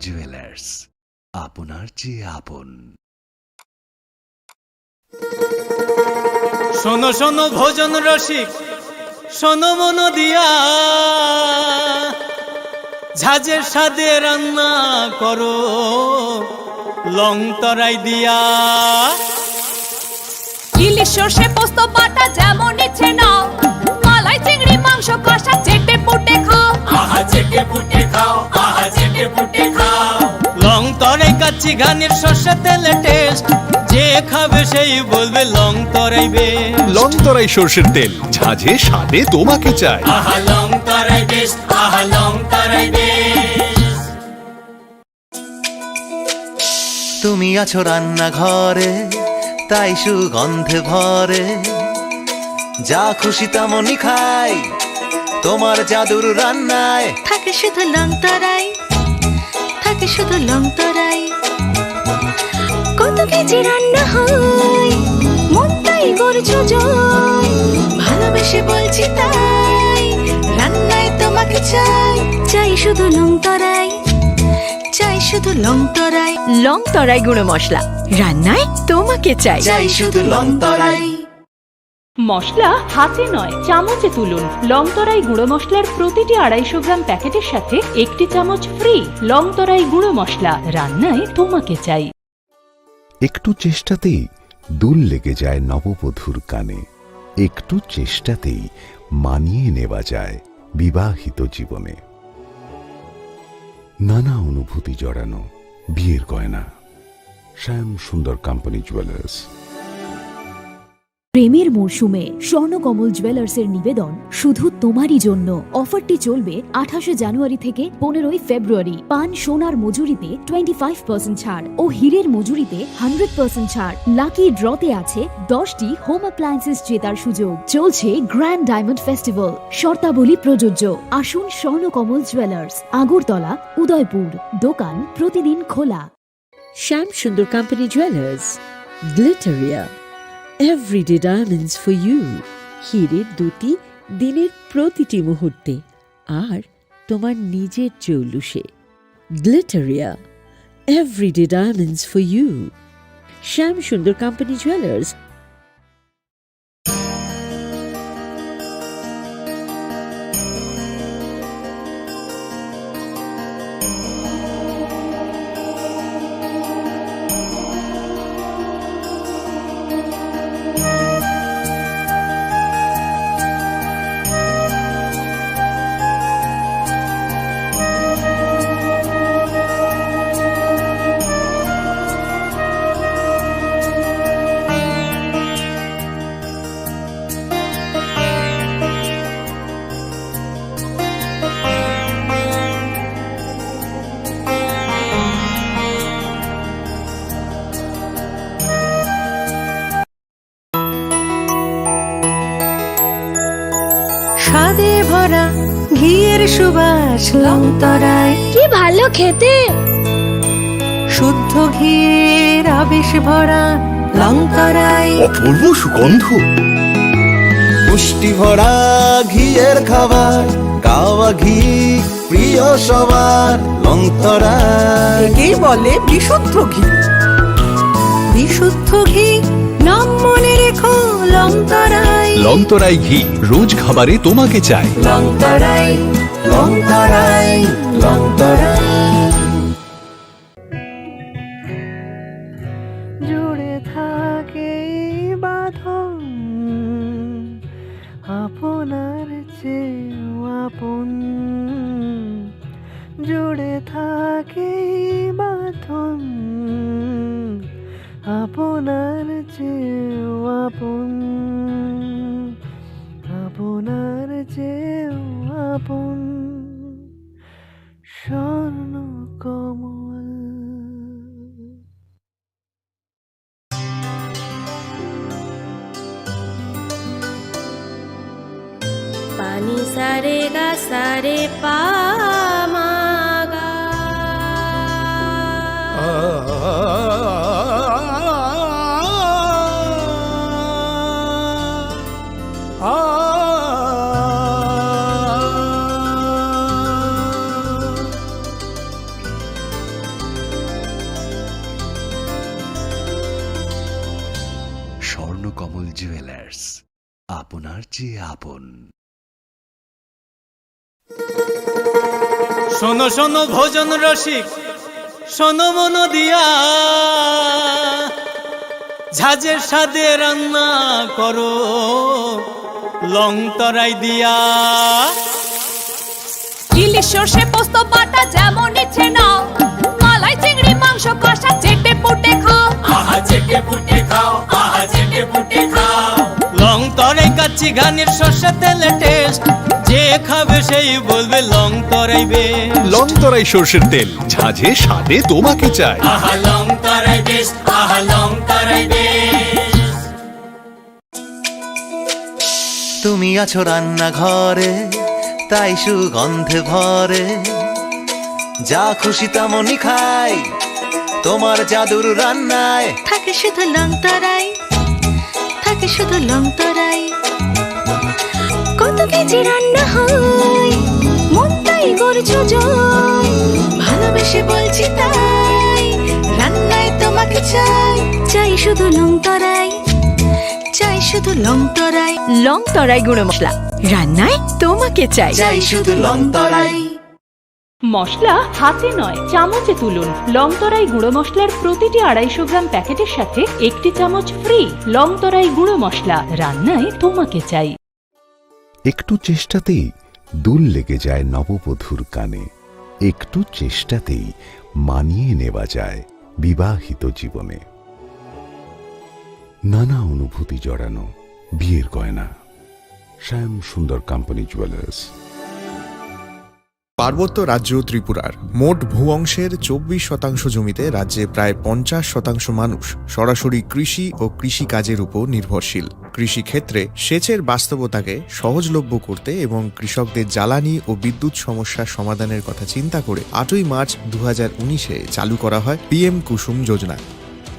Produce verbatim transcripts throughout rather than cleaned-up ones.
জুয়েলার্স, আপনার চেয়ে আপন। শোনো শোনো ভোজন রসিক, শোনো মন দিয়া, ঝাঁঝের স্বাদে রান্না করো লং তরাই দিয়া। ইলিশ সর্ষে পোস্ত বাটা যেমন ইচ্ছে নাও, মালাই চিংড়ি মাংস কষা চেটে পুটে খাও। আহা চেটে পুটে খাও, আহা চেটে পুটে খাও। লং তরাই কাচ্চি ঘানির সর্ষে তেলে টেস্ট, যে খাবে সেই বলবে লং তরাই বেস্ট। লং তরাই সর্ষের তেল, ঝাঁঝে স্বাদে তোমাকে চাই। আহা লং তরাই বেস্ট, আহা লং তরাই বেস্ট। তুমি আছো রান্নাঘরে, তাই সুগন্ধে ভরে। যা খুশি তেমনই খাই, তোমার জাদুর রান্নায়। থাকে শুধু লং তরাই, থাকে শুধু লং তরাই। কত কেজি রান্না হয়, মনটাই করছো জয়। ভালোবেসে বলছি তাই, রান্নায় তোমাকে চাই। চাই শুধু লং তরাই, চাই শুধু লং তরাই। লং তরাই গুঁড়ো মশলা, রান্নায় তোমাকে চাই। চাই শুধু লং তরাই। মশলা হাতে নয়, চামচে তুলুন। লং তরাই গুঁড়ো মশলার প্রতিটি আড়াইশো গ্রাম প্যাকেটের সাথে একটি চামচ ফ্রি। লং তরাই গুঁড়ো মশলা, রান্নায় তোমাকে চাই। একটু চেষ্টাতেই দুল লেগে যায় নববধূর কানে, একটু চেষ্টাতেই মানিয়ে নেওয়া যায় বিবাহিত জীবনে। নানা অনুভূতি জড়ানো বিয়ের গয়না। শ্যাম সুন্দর কোম্পানি জুয়েলার্স। প্রেমের মরশুমে স্বর্ণকমল জুয়েলার্সের নিবেদন শুধু তোমারই জন্য। অফারটি চলবে আঠাশে জানুয়ারি থেকে পনেরোই ফেব্রুয়ারি। পান সোনার মজুরিতে টোয়েন্টি ফাইভ পার্সেন্ট ছাড় ও হীরের মজুরিতে হান্ড্রেড পার্সেন্ট ছাড়। লাকি ড্রতে আছে দশটি হোম অ্যাপ্লায়েন্সেস জেতার সুযোগ। চলছে গ্র্যান্ড ডায়মন্ড ফেস্টিভ্যাল। শর্তাবলী প্রযোজ্য। আসুন স্বর্ণকমল জুয়েলার্স, আগরতলা, উদয়পুর। দোকান প্রতিদিন খোলা। Shyam Sundar Company Jewelers, Glitteria, everyday diamonds for you। হীরের দ্যুতি দিনের প্রতিটি মুহূর্তে, আর তোমার নিজের জৌলুসে। Glitteria, everyday diamonds for you। Shyam Sundar Company Jewelers। স্বাদে ভরা ঘিয়ের সুবাস লং তরাই। কি ভালো খেতে! শুদ্ধ ঘিয়ের আবেশ ভরা লং তরাই। অপূর্ব সুগন্ধ। পুষ্টি ভরা ঘিয়ের খাবার, গাওয়া ঘি প্রিয় সবার লং তরাই। একেই বলে বিশুদ্ধ ঘি। বিশুদ্ধ ঘি, নাম মনে রেখো লং তরাই। লং তরাই ঘি, রোজ খাবারে তোমাকে চাই। লং তরাই, লং তরাই, লং তরাই। জুড়ে থাকে এই বাঁধন আপনার চেয়েও আপন। জুড়ে থাকে এই বাঁধন আপনার চেয়েও আপন, আপনার চেয়েও আপন। স্বর্ণ কমল। Pani sa re ga sa re pa ma ga. কমল জুয়েলার্স, আপনার চেয়ে আপন। শোনো শোনো ভোজন রসিক, শোনো মন দিয়া, ঝাঁঝের স্বাদে রান্না করো লং তরাই দিয়া। ইলিশ সর্ষে পোস্ত বাটা যেমন ইচ্ছে নাও, মালাই চিংড়ি মাংস কষা চেটে পুটে খাও। আহা চেটে পুটে খাও, আহা চেটে পুটে খাও। লং তরাই কাচ্চি ঘানির সর্ষে তেলে টেস্ট, যে খাবে সেই বলবে লং তরাই বেশ। লং তরাই সর্ষের তেল, ঝাঁঝে স্বাদে তোমাকে চাই। আহা লং তরাই বেশ, আহা লং তরাই বেশ। তুমি আছো রান্নাঘরে, তাই সুগন্ধে ভরে। যা খুশি তেমনই খাই, তোমার জাদুর রান্নায়। থাকে শুধু লং তরাই, থাকে শুধু লং তরাই। কত কেজি রান্না হয়, মন তাই করছো জয়। ভালোবেসে বলছি তাই, রান্নায় তোমাকে চাই। চাই শুধু লং তরাই, চাই শুধু লং তরাই। লং তরাই গুঁড়ো মশলা, রান্নায় তোমাকে চাই। চাই শুধু লং তরাই। মশলা হাতে নয়, চামচে তুলুন। লং তরাই গুঁড়ো মশলার প্রতিটি আড়াইশো গ্রাম প্যাকেটের সাথে একটি চামচ ফ্রি। লং তরাই গুঁড়ো মশলা, রান্নায় তোমাকে চাই। একটু চেষ্টাতেই দুল লেগে যায় নববধূর কানে, একটু চেষ্টাতেই মানিয়ে নেওয়া যায় বিবাহিত জীবনে। নানা অনুভূতি জড়ানো বিয়ের গয়না। শ্যাম সুন্দর কোম্পানি জুয়েলার্স। পার্বত্য রাজ্য ত্রিপুরার মোট ভূ অংশের চব্বিশ শতাংশ জমিতে রাজ্যে প্রায় পঞ্চাশ শতাংশ মানুষ সরাসরি কৃষি ও কৃষিকাজের উপর নির্ভরশীল। কৃষি ক্ষেত্রে সেচের বাস্তবতাকে সহজলভ্য করতে এবং কৃষকদের জ্বালানি ও বিদ্যুৎ সমস্যা সমাধানের কথা চিন্তা করে আটই মার্চ দু হাজার উনিশে চালু করা হয় পিএম কুসুম যোজনা,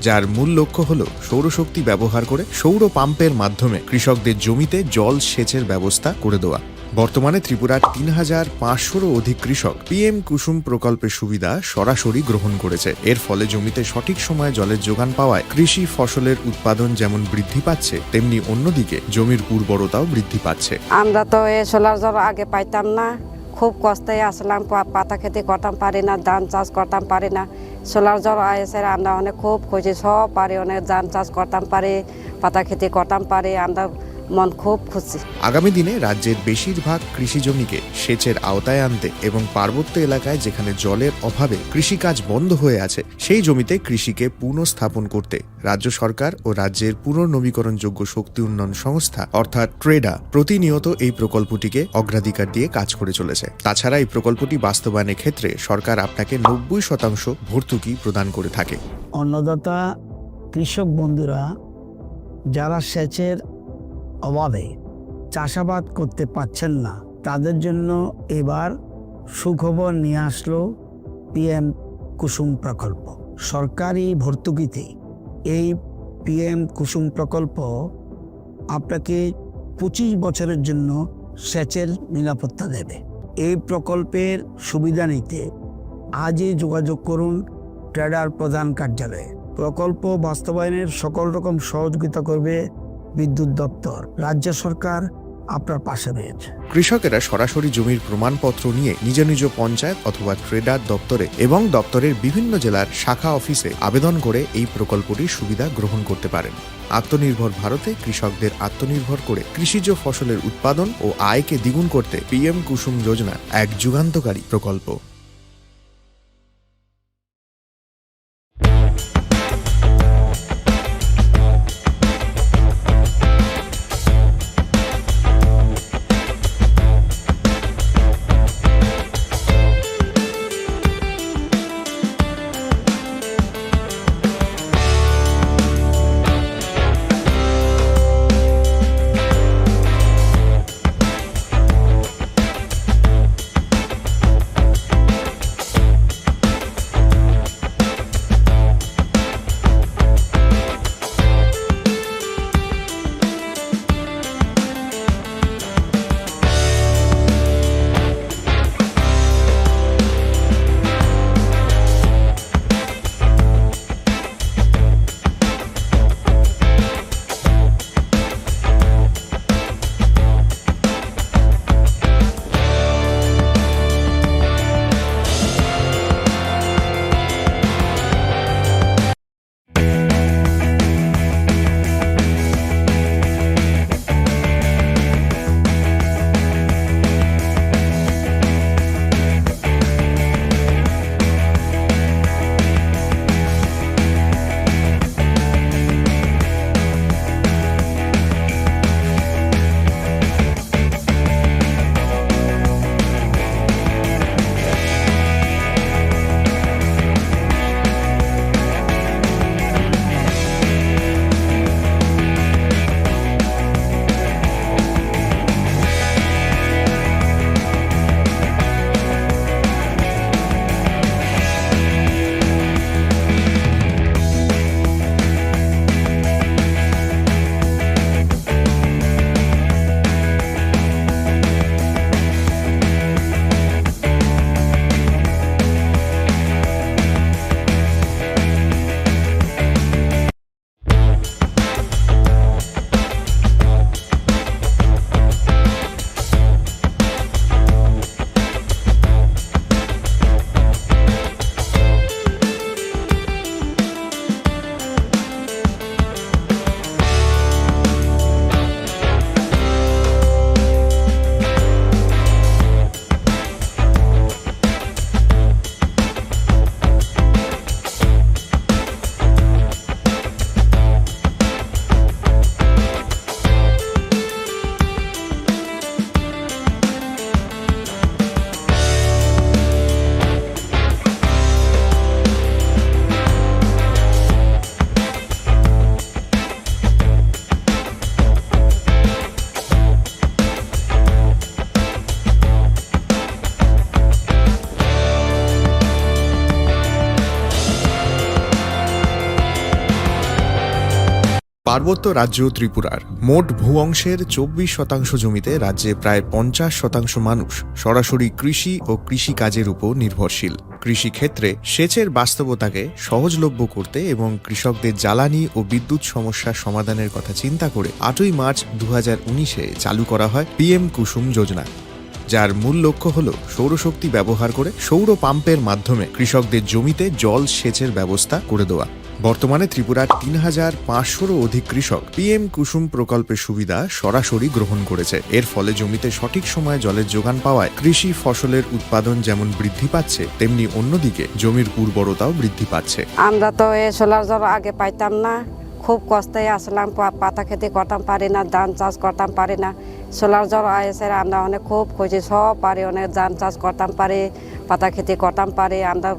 যার মূল লক্ষ্য হল সৌরশক্তি ব্যবহার করে সৌর পাম্পের মাধ্যমে কৃষকদের জমিতে জল সেচের ব্যবস্থা করে দেওয়া। বর্তমানে ত্রিপুরার তিন হাজার পাঁচশোরও অধিক কৃষক পিএম কুসুম প্রকল্পের সুবিধা সরাসরি গ্রহণ করেছে। এর ফলে জমিতে সঠিক সময়ে জলের যোগান পাওয়ায় কৃষি ফসলের উৎপাদন যেমন বৃদ্ধি পাচ্ছে, তেমনি অন্যদিকে জমির উর্বরতাও বৃদ্ধি পাচ্ছে। আমরা তো এই সোলার জল আগে পাইতাম না, খুব কষ্টে আসলাম, পা-, পাতা খেতে করতাম পারি না, ধান চাষ করতাম পারি না। সোলার জল এসে আমরা অনেক খুব খুশি, সব পারি, অনেক ধান চাষ করতাম পারি, পাতা খেতে করতাম পারি, আমরা মন খুব খুশি। আগামী দিনে রাজ্যের বেশিরভাগ কৃষি জমিকে সেচের আওতায় আনতে এবং পার্বত্য এলাকায় যেখানে জলের অভাবে কৃষিকাজ বন্ধ হয়ে আছে, সেই জমিতে কৃষিকে পুনঃস্থাপন করতে রাজ্য সরকার ও রাজ্যের পুনর্নবীকরণযোগ্য শক্তি উন্নয়ন সংস্থা অর্থাৎ ট্রেডা প্রতিনিয়ত এই প্রকল্পটিকে অগ্রাধিকার দিয়ে কাজ করে চলেছে। তাছাড়া এই প্রকল্পটি বাস্তবায়নের ক্ষেত্রে সরকার আপনাকে নব্বই শতাংশ ভর্তুকি প্রদান করে থাকে। অন্নদাতা কৃষক বন্ধুরা যারা সেচের অভাবে চাষাবাদ করতে পারছেন না, তাদের জন্য এবার সুখবর নিয়ে আসলো পিএম কুসুম প্রকল্প। সরকারি ভর্তুকিতে এই পিএম কুসুম প্রকল্প আপনাকে পঁচিশ বছরের জন্য সেচের নিরাপত্তা দেবে। এই প্রকল্পের সুবিধা নিতে আজই যোগাযোগ করুন ট্রেডার প্রধান কার্যালয়ে। প্রকল্প বাস্তবায়নের সকল রকম সহযোগিতা করবে বিদ্যুৎ দপ্তর। রাজ্য সরকার আপনার পাশে রয়েছে। কৃষকেরা সরাসরি জমির প্রমাণপত্র নিয়ে নিজ নিজ পঞ্চায়েত অথবা ট্রেডার দপ্তরে এবং দপ্তরের বিভিন্ন জেলার শাখা অফিসে আবেদন করে এই প্রকল্পটির সুবিধা গ্রহণ করতে পারেন। আত্মনির্ভর ভারতে কৃষকদের আত্মনির্ভর করে কৃষিজ ফসলের উৎপাদন ও আয়কে দ্বিগুণ করতে পিএম কুসুম যোজনা এক যুগান্তকারী প্রকল্প। পার্বত্য রাজ্য ত্রিপুরার মোট ভূ অংশের চব্বিশ শতাংশ জমিতে রাজ্যে প্রায় পঞ্চাশ শতাংশ মানুষ সরাসরি কৃষি ও কৃষিকাজের উপর নির্ভরশীল। কৃষিক্ষেত্রে সেচের বাস্তবতাকে সহজলভ্য করতে এবং কৃষকদের জ্বালানি ও বিদ্যুৎ সমস্যা সমাধানের কথা চিন্তা করে আটই মার্চ দু হাজার উনিশে চালু করা হয় পিএম কুসুম যোজনা, যার মূল লক্ষ্য হল সৌরশক্তি ব্যবহার করে সৌর পাম্পের মাধ্যমে কৃষকদের জমিতে জল সেচের ব্যবস্থা করে দেওয়া। বর্তমানে ত্রিপুরার তিন হাজার পাঁচশোরও অধিক কৃষক পিএম কুসুম প্রকল্পের সুবিধা সরাসরি গ্রহণ করেছে। এর ফলে জমিতে সঠিক সময়ে জলের যোগান পাওয়ায় কৃষি ফসলের উৎপাদন যেমন বৃদ্ধি পাচ্ছে, তেমনি অন্যদিকে জমির উর্বরতাও বৃদ্ধি পাচ্ছে। আমরা তো এই সোলার জল আগে পাইতাম না, খুব কষ্টে আসলাম, পা-, পাতা খেতে করতাম পারি না, ধান চাষ করতাম পারি না। সোলার জল আইসে আমরা অনেক খুব খুশি, সব পারি, অনেক ধান চাষ করতাম পারি, পাতা খেতে করতাম পারি, আমরা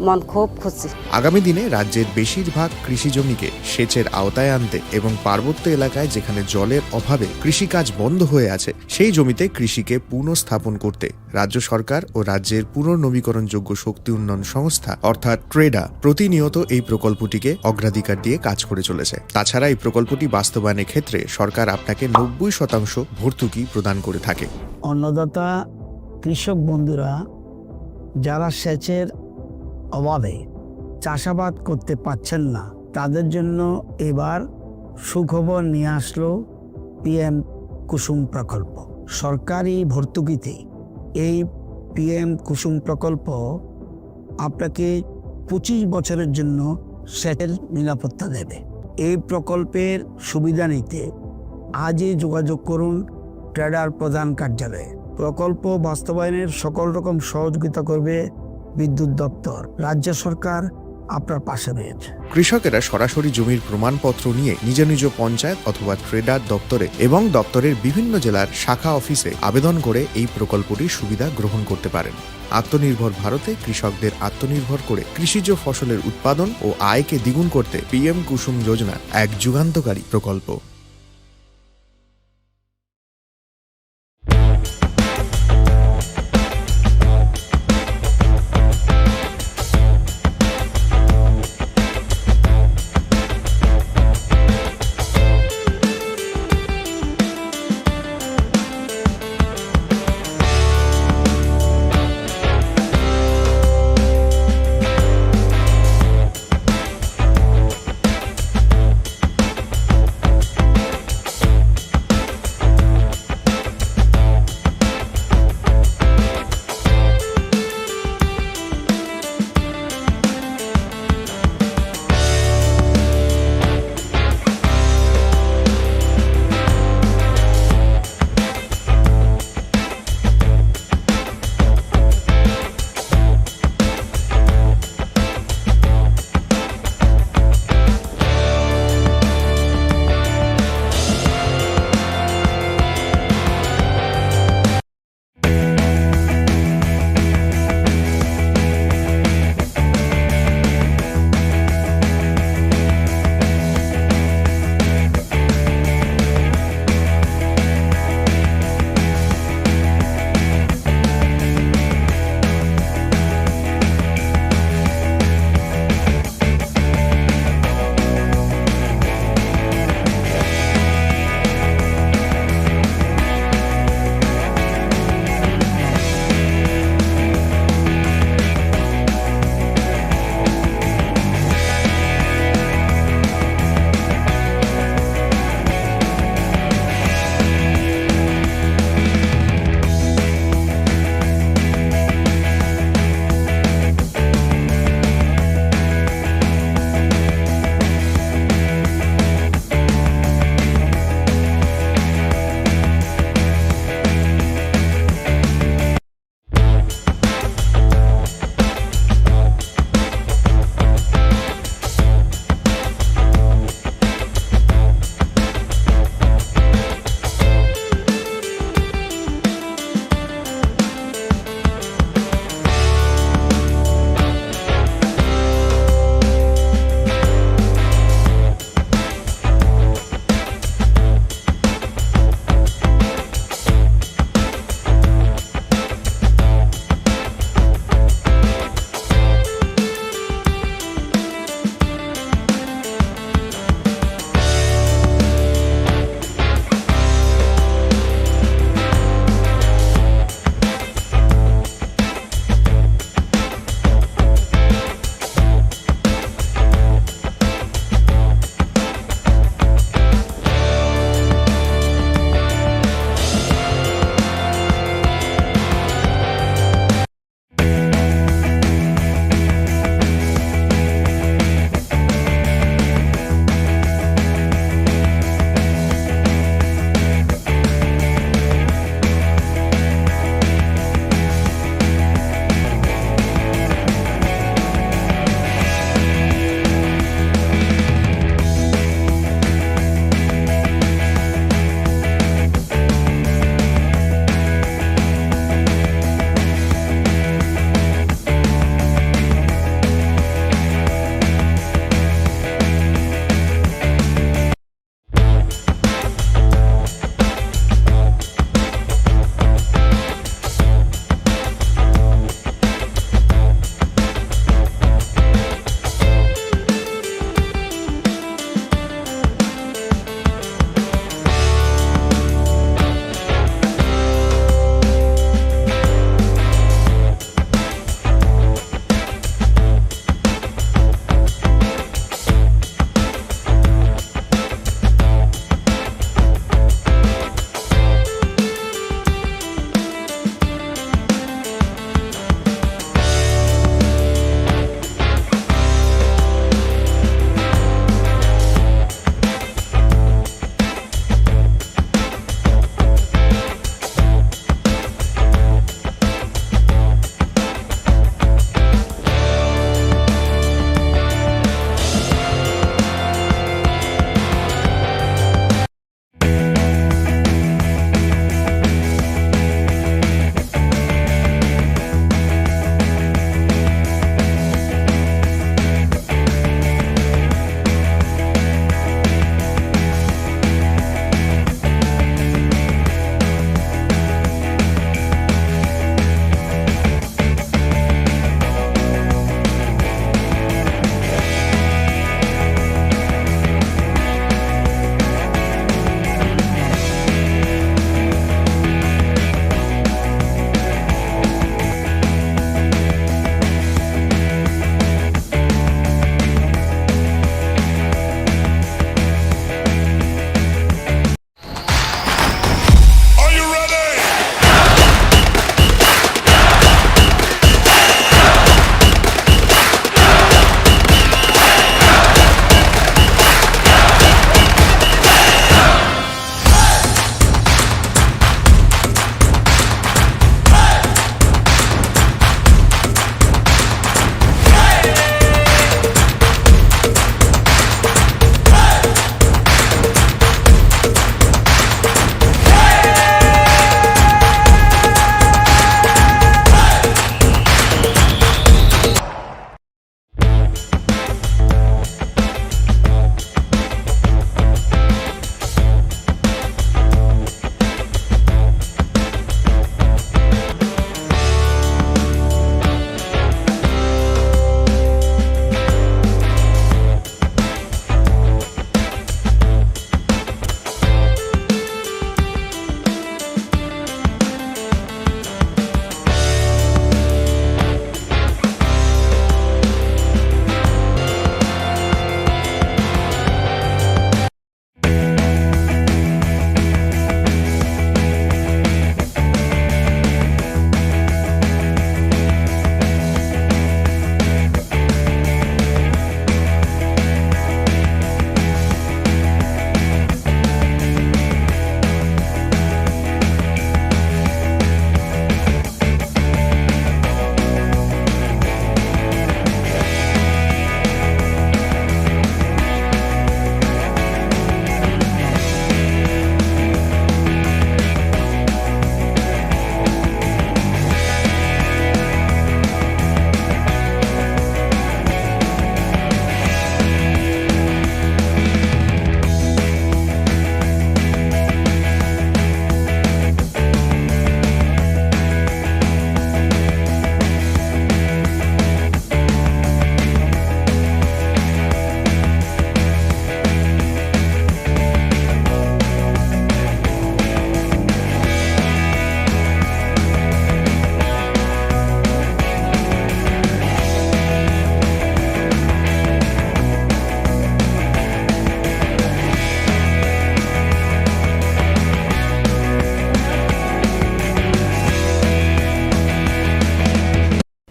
মন খুব খুশি। আগামী দিনে রাজ্যের বেশিরভাগ কৃষি জমিকে সেচের আওতায় আনতে এবং পার্বত্য এলাকায় যেখানে জলের অভাবে কৃষিকাজ বন্ধ হয়ে আছে, সেই জমিতে কৃষিকে পুনঃস্থাপন করতে রাজ্য সরকার ও রাজ্যের পুনর্নবীকরণযোগ্য শক্তি উন্নয়ন সংস্থা অর্থাৎ ট্রেডা প্রতিনিয়ত এই প্রকল্পটিকে অগ্রাধিকার দিয়ে কাজ করে চলেছে। তাছাড়া এই প্রকল্পটি বাস্তবায়নের ক্ষেত্রে সরকার আপনাকে নব্বই শতাংশ ভর্তুকি প্রদান করে থাকে। অন্নদাতা কৃষক বন্ধুরা যারা সেচের অভাবে চাষাবাদ করতে পারছেন না, তাদের জন্য এবার সুখবর নিয়ে আসলো পিএম কুসুম প্রকল্প। সরকারি ভর্তুকিতে এই পিএম কুসুম প্রকল্প আপনাকে পঁচিশ বছরের জন্য সেচের নিরাপত্তা দেবে। এই প্রকল্পের সুবিধা নিতে আজই যোগাযোগ করুন ট্রেডার প্রধান কার্যালয়ে। প্রকল্প বাস্তবায়নের সকল রকম সহযোগিতা করবে বিদ্যুৎ দপ্তর। রাজ্য সরকার আপনার পাশে রয়েছে। কৃষকেরা সরাসরি জমির প্রমাণপত্র নিয়ে নিজ নিজ পঞ্চায়েত অথবা ট্রেডার দপ্তরে এবং দপ্তরের বিভিন্ন জেলার শাখা অফিসে আবেদন করে এই প্রকল্পটির সুবিধা গ্রহণ করতে পারেন। আত্মনির্ভর ভারতে কৃষকদের আত্মনির্ভর করে কৃষিজ ফসলের উৎপাদন ও আয়কে দ্বিগুণ করতে পিএম কুসুম যোজনা এক যুগান্তকারী প্রকল্প।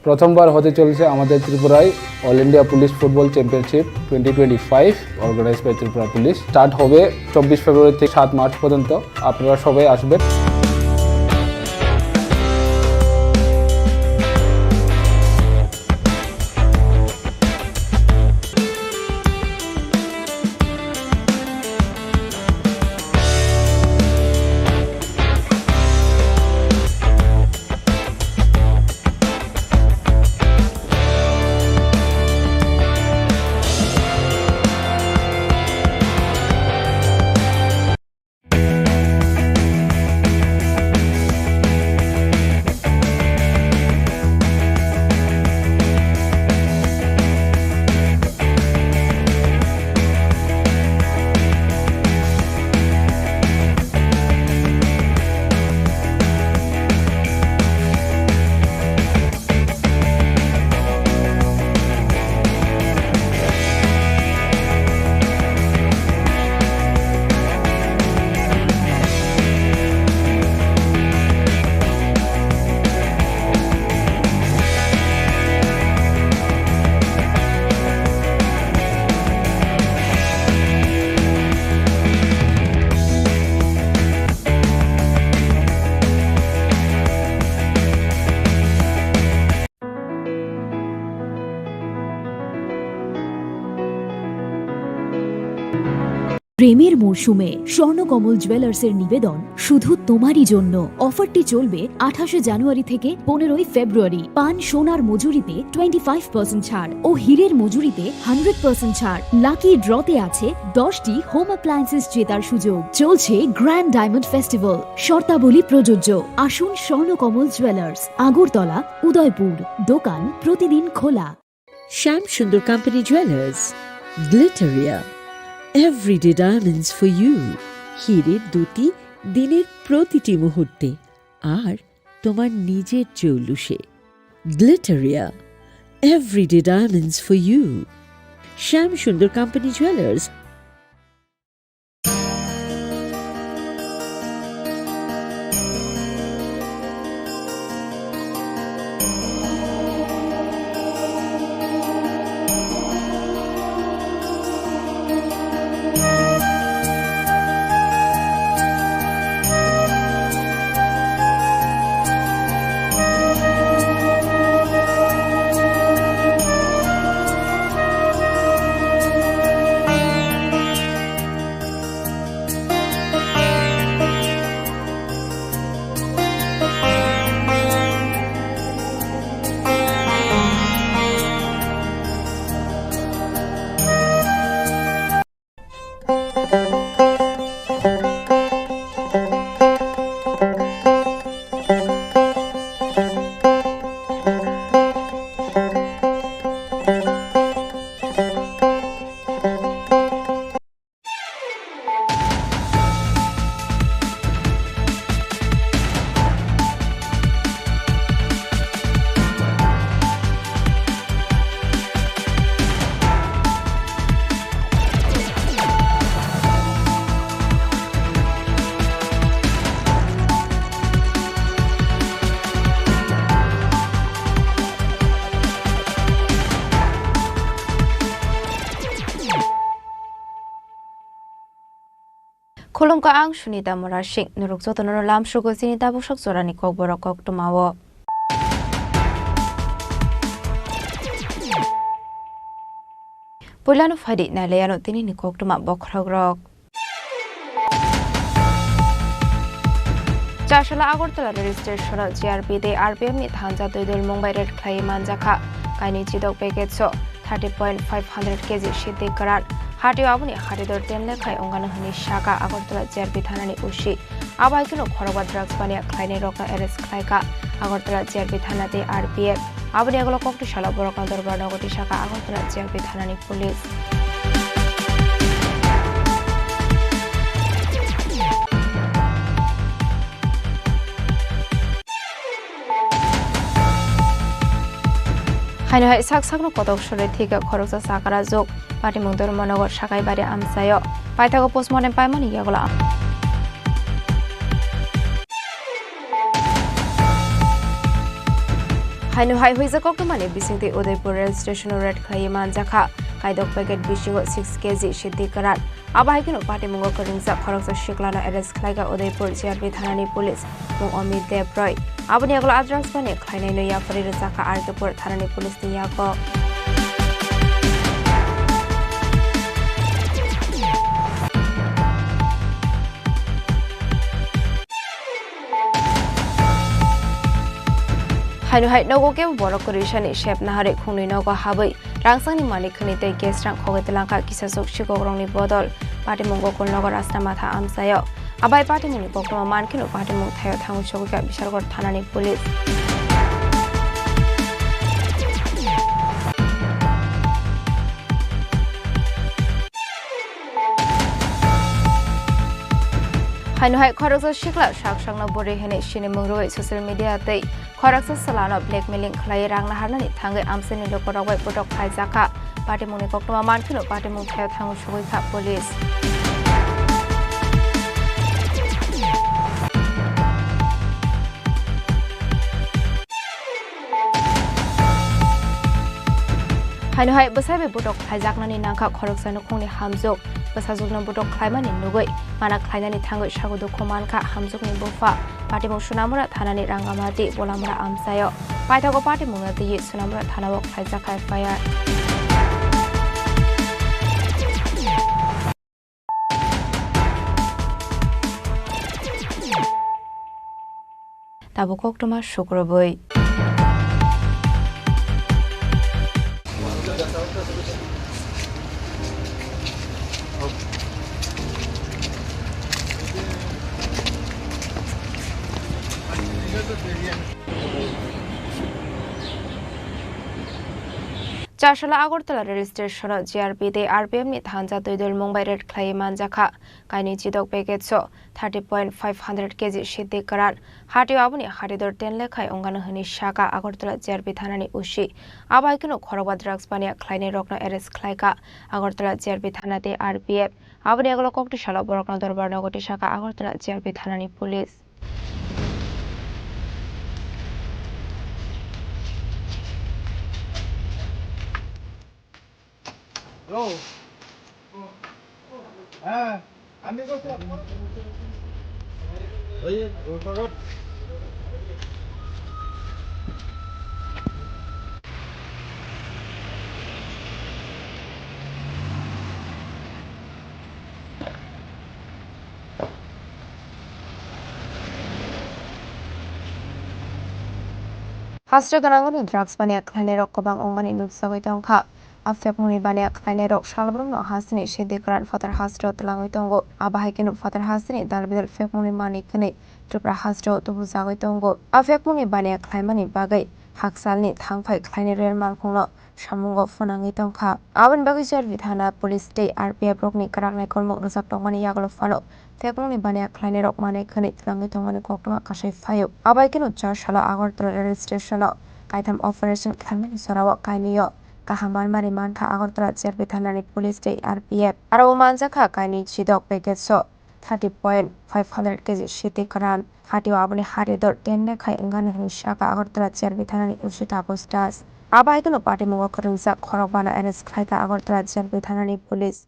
প্রথমবার হতে চলেছে আমাদের ত্রিপুরায় all India police football championship twenty twenty five, organise by Tripura police. Start হবে চব্বিশ ফেব্রুয়ারি থেকে সাত মার্চ পর্যন্ত। আপনারা সবাই আসবেন। প্রেমের মরশুমে স্বর্ণকমল জুয়েলার্সের নিবেদন, শুধু তোমারই জন্য। অফারটি চলবে আঠাশে জানুয়ারি থেকে পনেরোই ফেব্রুয়ারি। পান সোনার মজুরিতে টোয়েন্টি ফাইভ পার্সেন্ট ছাড় ও হীরের মজুরিতে হান্ড্রেড পার্সেন্ট ছাড়। লাকি ড্রতে আছে দশটি হোম অ্যাপ্লায়েন্সেস জেতার সুযোগ। চলছে গ্র্যান্ড ডায়মন্ড ফেস্টিভ্যাল, শর্তাবলী প্রযোজ্য। আসুন স্বর্ণকমল জুয়েলার্স, আগরতলা, উদয়পুর। দোকান প্রতিদিন খোলা। Shyam Sundar company jewellers, Glitteria, everyday diamonds for you. হীরের দুটি দিনের প্রতিটি মুহূর্তে আর তোমার নিজের চৌলুসে। Glitteria, everyday diamonds for you. Shyam Sundar company jewellers. Khulumkha, ang Sunita Murasing. Norok jotono lamsogo chini tabuk sok jorani kokborok koktwmao. Puilano phaidi nailaiano tinini koktwma bokhorokrok. Chasala Agartala rail station-o G R P tei R P F ni thansa twi dul mung bai raid khlaiwi manjakha. Kainwi chidok package-o thirty point five hundred K G sidi kwran. Hatio aboni hatidor ten lekha wngkha hwnwi sakha Agartala G R P thanani O C. Abo hai kheno khorokba drugs baniya khlainairokno arrest khlaikha Agartala G R P thana tei R P F. Aboni yagulo koktwi salo borokno dorbar nogo tisakha Agartala G R P thanani police. Haino hai sak sakno kotok suri thika khoroksa sakara juk. Patimung Dharmanagar Sakaibari amchaio. Paithago postmortem paimani yagulo. Haino hai huijak koktwmani bisingtwi Udaipur rail station-o raid khlaiwi manjakha kaidok packet bisingo six K G siddhi kwran. Abo hai kheno patimungo kwrwngjak khoroksa siklano arrest khlaikha Udaipur G R P thanani police, mung Amit Deb Roy. Aboni yagulo a drugs bani khlainaino yapharwi rwjakha R K Pur thanani police ni yago. Haino hai nogo kebo borok kwrwisani sep naharwi khungnwi nogo habwi rangsangni manik khwnwi tei gas rang khogwi twlangkha kisasuk sikokrokni bodol. Patimung Gokulnagar Rasta Matha amchaio. Abai patimungni koktwma mankheno patimung thaio thangwi sogwikha Bishalgarh thanani police. Haino hai khoroksa sikla sak sakno bwrwi hwnwi sinimung rwui social media tei khoroksa chwlano blackmailing khlaiwi rang naharnani thangwi amchaini lukurok bai putok khlaijakha. Patimungni koktwma mankheno patimung thaio thangwi sogwikha police. Haino hai bwsai bai putok khlaijaknani nangkha khoroksa nukhungni hamjwk. Bwsajwkno putok khlaimani nugwi mana khlainani thangwi sago dukhu mankha hamjwkni bupha. Patimung Sonamura thanani Rangamati Bolamura amchaio. Paithago patimungno twiwi Sonamura thanao khlaijakha F I R. Tabuk koktwma sukrubwi. Charsala Agartala rail station-o G R P tei R P F ni thansa twi dol mung bai raid khlaiwi manjakha. Kainwi chidok package-o thirty point five hundred K G siddhi kwran. Hatio aboni hatidor ten lekha wngano hwnwi sakha Agartala G R P thanani O C. Abo hai kheno khorokba drugs baniya khlainairokno arrest khlaikha Agartala G R P thana tei R P F. Aboni yagulo kokti salo borokno dorbar nogo tisakha Agartala G R P thanani police. Hello. হ্যাঁ, আমি তো ওই, ওই পাগল। Hasteo gwnangwi drugs baniya khlainairok kwbang wngmani nukjagwi tongkha. A phekmungni baniya khlainairok salbrumno hasteni siddhi kwran phatar hasteo twlangwi tongo. Abo hai kheno phatar hasteni dalbidal phekmungni manik hwnwi Tripura hasteo tubujagwi tongo. A phekmungni baniya khlaimani bagwi hakchalni thangphai khlainai royal malkhungno samungo phwnangwi tongkha. Aboni bagwi G R P thana police tei R P F rokni kwrak naikolmung rwjak tongmani yagulo phano phekmungni baniya khlainairok manwi khwnwi twlangwi tongmani koktwma kasai phaio. Abai kheno char salo Agartala rail station-o kaitham operation khlaimani jorao kainwio kaham manmari mankha Agartala G R P thanani police tei R P F. Aro o manjakha kainwi chidok package-o thirty point five hundred K G siddhi kwran. Hatio aboni hatidor ten lekha wngani hwnwi sakha Agartala G R P thanani O C Taposh Das. Abo hai kheno patimungo kwrwngjak khorokbano arrest khlaikha Agartala G R P thanani police.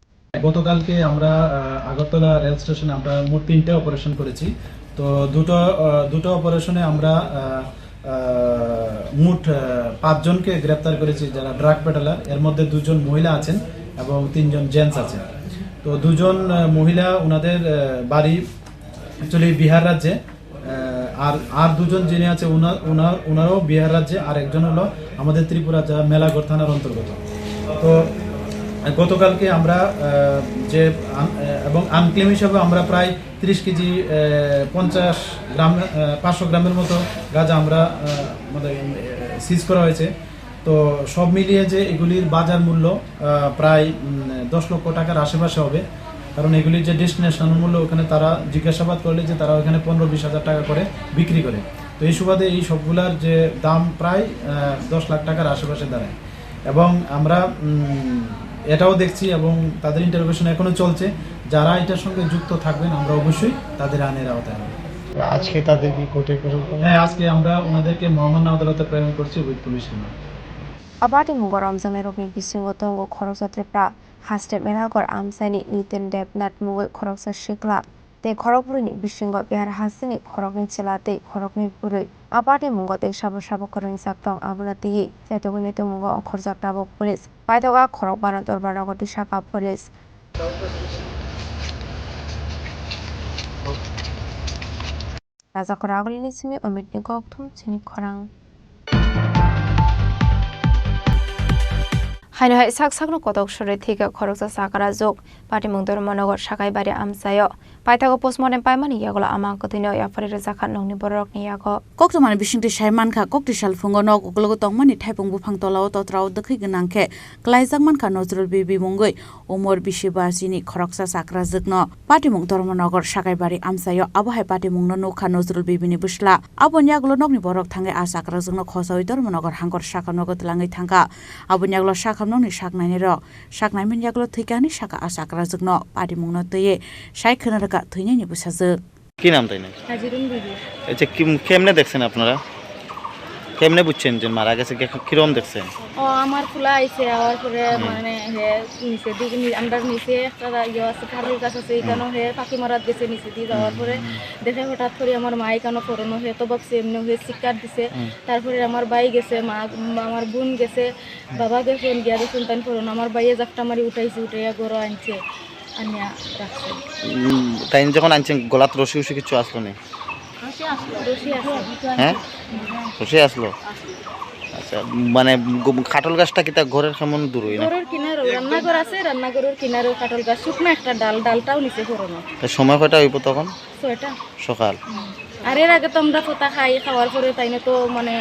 গতকালকে আমরা, আহ, আগরতলা রেল স্টেশনে আমরা মোট তিনটে অপারেশন করেছি। তো দুটো, আহ, দুটো অপারেশনে আমরা, আহ, আহ, মোট, আহ, পাঁচজনকে গ্রেপ্তার করেছি, যারা ড্রাগ পেডলার। এর মধ্যে দুজন মহিলা আছেন এবং তিনজন জেন্টস আছেন। তো দুজন, আহ, মহিলা, ওনাদের, আহ, বাড়ি অ্যাকচুয়ালি বিহার রাজ্যে। আহ, আর, আর দুজন যিনি আছে, ওনার, ওনার, ওনারও বিহার রাজ্যে, আর একজন হলো আমাদের ত্রিপুরা, যা মেলাঘর থানার অন্তর্গত। তো, আহ, গতকালকে আমরা, আহ, যে আন-, আহ, এবং আনক্লেম হিসাবে আমরা প্রায় তিরিশ কেজি, আহ, পঞ্চাশ গ্রাম, আহ, পাঁচশো গ্রামের মতো গাঁজা আমরা, আহ, মানে, আহ, সিজ করা হয়েছে। তো সব মিলিয়ে যে এগুলির বাজার মূল্য, আহ, প্রায়, উম, দশ লক্ষ টাকার আশেপাশে হবে, কারণ এগুলির যে ডেস্টিনেশন মূল্য, ওখানে তারা জিজ্ঞাসাবাদ করলে যে তারা ওখানে পনেরো বিশ হাজার টাকা করে বিক্রি করে। তো এই সুবাদে এই সবগুলার যে দাম প্রায়, আহ, দশ লাখ টাকার আশেপাশে দাঁড়ায়। এবং আমরা, উম, এটাও দেখছি এবং তাদের ইন্টারোগেশন এখনো চলছে, যারা এটার সঙ্গে যুক্ত থাকবেন আমরা অবশ্যই তাদের আইনের আওতায় আনব। আজকে তাদেরকে কোর্টে প্রেরণ করা হ্যাঁ, আজকে আমরা ওনাদেরকে মহামান্য আদালতে প্রেরণ করছি with police remand. A patimung o romjaknairokni bisingo tongo khoroksa Tripura haste Melaghor amchaini Nitin Debnath mungwi khoroksa sikla tei khorokbrwini bisingo Bihar hasteni khoroknwi chwla tei khoroknwi bwrwi. A patimungo tei sabo sabo kwrwngjak tong, abono twiwi chaitugwini tongmungo ongkhorjak tabuk police. Paithak a khorokbano dorbarnogo twi saka police. Rajakora agulini simi Omitni kokthum chini khorang. Haino hai sak sakno kotok sore thika khoroksa sakara jok patimung Dharmanagar Sakaibari amchaio. Paithago postmortem paimani yagulo amang kwthwino yapharwi rwjakha nokni bororokni yago. Koktwmani bisingtwi sai mankha, kokti salphungo nok ukologo tongmani thaipung buphang tolao totrao dwkhwi gwnang khe klaijak mankha Nazrul Bibi mungwi umor bisi bachini khoroksa chakrajwkno. Patimung Dharmanagar Sakaibari amchaio abo hai patimungno nukha Nazrul Bibini bwsla. Aboni yagulo nokni borok thangwi a chakrajwkno khosaui Dharmanagar hangkor sakhamnogo twlangwi thangkha. Aboni yagulo sakhamnokni saknainirok saknaimani yagulo thwikha hwnwi sakha a chakrajwkno. Patimungno twiwi sai khwna rwkha thwinaini bwsajwk. কি নাম তাই না? হাজিরুন বিবি। আচ্ছা, কি, কেমনে দেখছেন আপনারা? কেমনে বুঝছেন যে মারা গেছে? কে-, কিরম দেখছেন? ও, আমার ফুলা আইছে, আওয়ার পরে হুম। মানে হে নিচে দিকে নি-, আমরা নিচে একটা ইয়ে আছে, কারুর গাছ আছে, হুম। এখানেও হে পাখি মারাত গেছে নিচে দিয়ে যাওয়ার হুম, পরে হুম, হুম। দেখে হঠাৎ করে আমার মা এখানে পড়ানো হে তো ভাবছে এমনি হে চিৎকার দিছে। হুম। তারপরে আমার ভাই গেছে, মা, আমার বোন গেছে, হুম। বাবা গেছে, গিয়া দেখুন তাই পড়ানো। আমার ভাইয়ে জাপটা মারি উঠাইছে, উঠাইয়া গরো আনছে। আনিয়া রাখছে। উম, তাই যখন আনছেন, গলাত রশি উশি কিছু আসলো নি? রশি আসলো। রশি আসলো। হ্যাঁ? রশি আসলো? আসলো। আচ্ছা, মানে, গ-, কাঠল গাছটা কিতা ঘরের কেমন দূরই না? ঘরের কিনারো, রান্নাঘর আছে, রান্নাঘরের কিনারো কাঠল গাছ, শুকনো একটা ডাল, ডালটাও নিচে পড়ানো। তা সময় কয়টা হইব তখন? ছয়টা। সকাল। হুম। আর এর আগে তো আমরা ফোতা খাই, খাওয়ার পরে তাই না তো, মানে,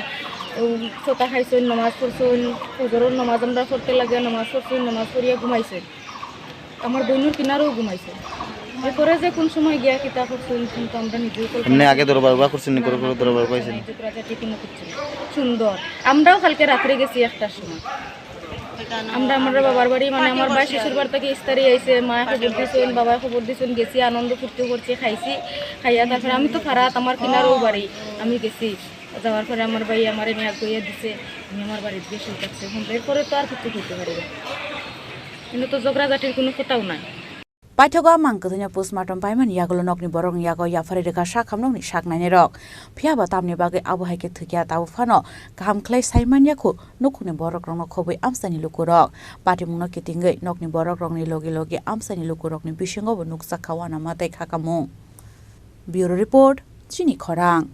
উম, ফোতা খাইছইন, নামাজ পড়ছইন, ফজরের নামাজ আমরা পড়তে লাগে, নামাজ পড়ছইন, নামাজ পড়িয়া ঘুমাইছইন। আমার বোনের কিনারেও ঘুমাইছে। এরপরে যে কোন সময় গিয়া কিতা করছে, উনি কিন্তু আমরা নিজেও কল্পনা এমনি আগে করতে দরবার পারি উবা না। করছেন নি? না, কোনো, না, কোনো কোনো দরবার কিছু পাইছেন? নাই, ঝগড়াঝাটি কোনো কিছু নেই। সুন্দর। আমরাও কালকে রাত্রে গেছি একটার সময়। আমরা, আমার বাবার বাড়ি, মানে, আমার ভাই শ্বশুর বাড়ি থেকে ইস্তারি আইছে, মায় খবর দিছেন, বাবায় খবর দিছেন, গেছি, আনন্দ ফুর্তি করছি, খাইছি, খাইয়া তারপরে আমি তো ফারাত, আমার কিনারও বাড়ি, আমি গেছি। যাওয়ার পরে আমার ভাই আমার এনে আগুইয়া দিছে, আমি আমার বাড়িতে গিয়ে শুয়ে থাকছি। এখন এরপরে তো আর কিছু করতে পারি না। কিন্তু তো ঝগড়াঝাটির কোনো কথাও নাই। Paithago a mang kwthwino postmortem paimani yagulo nokni borokni yago yapharwi rwkha sakhamnokni saknainirok. Phiya ba tamni bagwi abo hai khe thwikya, tabuk phano kaham khlai sai man ya khu nukhungni borokrokno khobwi amchaini lukurok. Patimungno kitingwi nokni borokrokni logi logi amchaini lukurokni bisingo bo nukjak kha uanama tei khakamung. Bureau Report, Chini Khorang.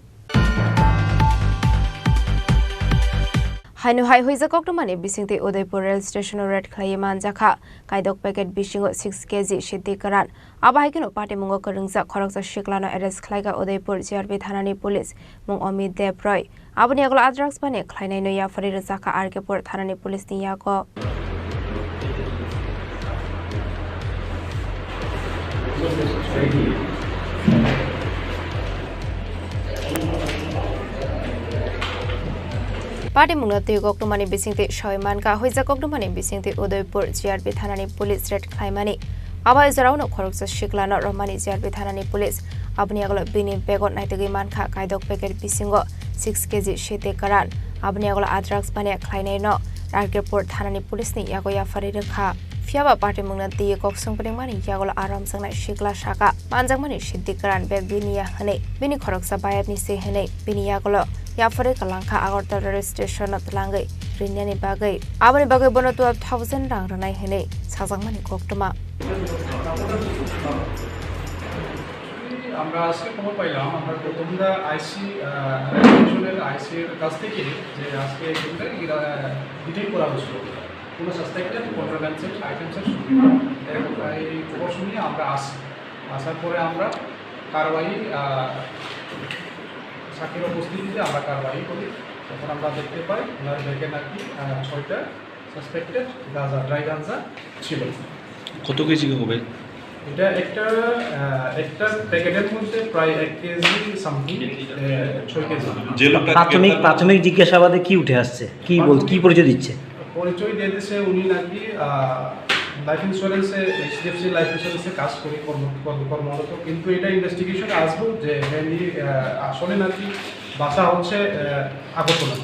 Haino hai huijak koktwmani bisingtwi Udaipur rail station-o raid khlaiwi manjakha kaidok packet bisingo six K G siti kwran. Abo hai kheno patimungo kwrwngjak khoroksa siklano arrest khlaikha Udaipur G R P thanani police, mung Amit Deb Roy. Aboni yagulo a drugs bani khlainaino yapharwi rwjakha R K Pur thanani police ni yago. Patimungno twi koktwmani bisingtwi soi mankha, huijak koktwmani bisingtwi Udaipur G R P thanani police raid khlaimani. Abo jorao no khoroksa siklano romani G R P thanani police. Aboni yagulo bini bego naitugwi mankha kaidok packet bisingo six K G siti kwran. Aboni yagulo a drugs bani khlainaino R K Pur thanani police ni yago yapharwi rwkha. Phiya ba patimungno twi kok songpringmani yagulo a romjaknai sikla saka manjakmani siti kwran bag bini ya hwnwi bini khoroksa bayapni se hwnwi bini yagulo yapharwi kwlangkha Agartala rail station-o twlangwi rinani bagwi. Aboni bagwi bono twelve thousand rang rwnai hwnwi sajakmani koktwma. আমরা আজকে খবর পাইলাম, আমরা প্রথমটা আইসি, আহ, রেলস্টেশনের আইসির কাছ থেকে যে আজকে একজনকে ইরা-, আহ, ডিটেইন করা হয়েছিল। কোনো সাসপেক্টেড কন্ট্রোব্যান্ডের আইটেমসের সঙ্গে। এরকম এই খবর শুনিয়ে আমরা আসি। আসার পরে আমরা কারবাই, আহ, সাক্ষীর উপস্থিতিতে আমরা কারবাই করি। তখন আমরা দেখতে পাই ওনার ব্যাগে নাকি, আহ, ছয়টা সাসপেক্টেড গাঁজা, ড্রাই গাঁজা ছিল। কত কেজি হবে? এটা একটা, আহ, একটা প্যাকেটের মধ্যে প্রায় এক কেজি সামথিং, আহ, ছয় কেজি। যে লোকটা প্রাথমিক, গ্রেপ্তার প্রাথমিক জিজ্ঞাসাবাদে কি উঠে আসছে? কি বল-, কি প্রাথমিক পরিচয় দিচ্ছে? পরিচয় দিয়ে দিচ্ছে উনি নাকি, আহ, লাইফ ইন্স্যুরেন্সে, এইচডিএফসি লাইফ ইন্স্যুরেন্সে কাজ করি কর্ম-, কর্ম-, কর্মরত, কিন্তু এটা ইনভেস্টিগেশনে আসবো যে mainly, আহ, আসলে নাকি বাসা হচ্ছে, আহ, আগরতলা।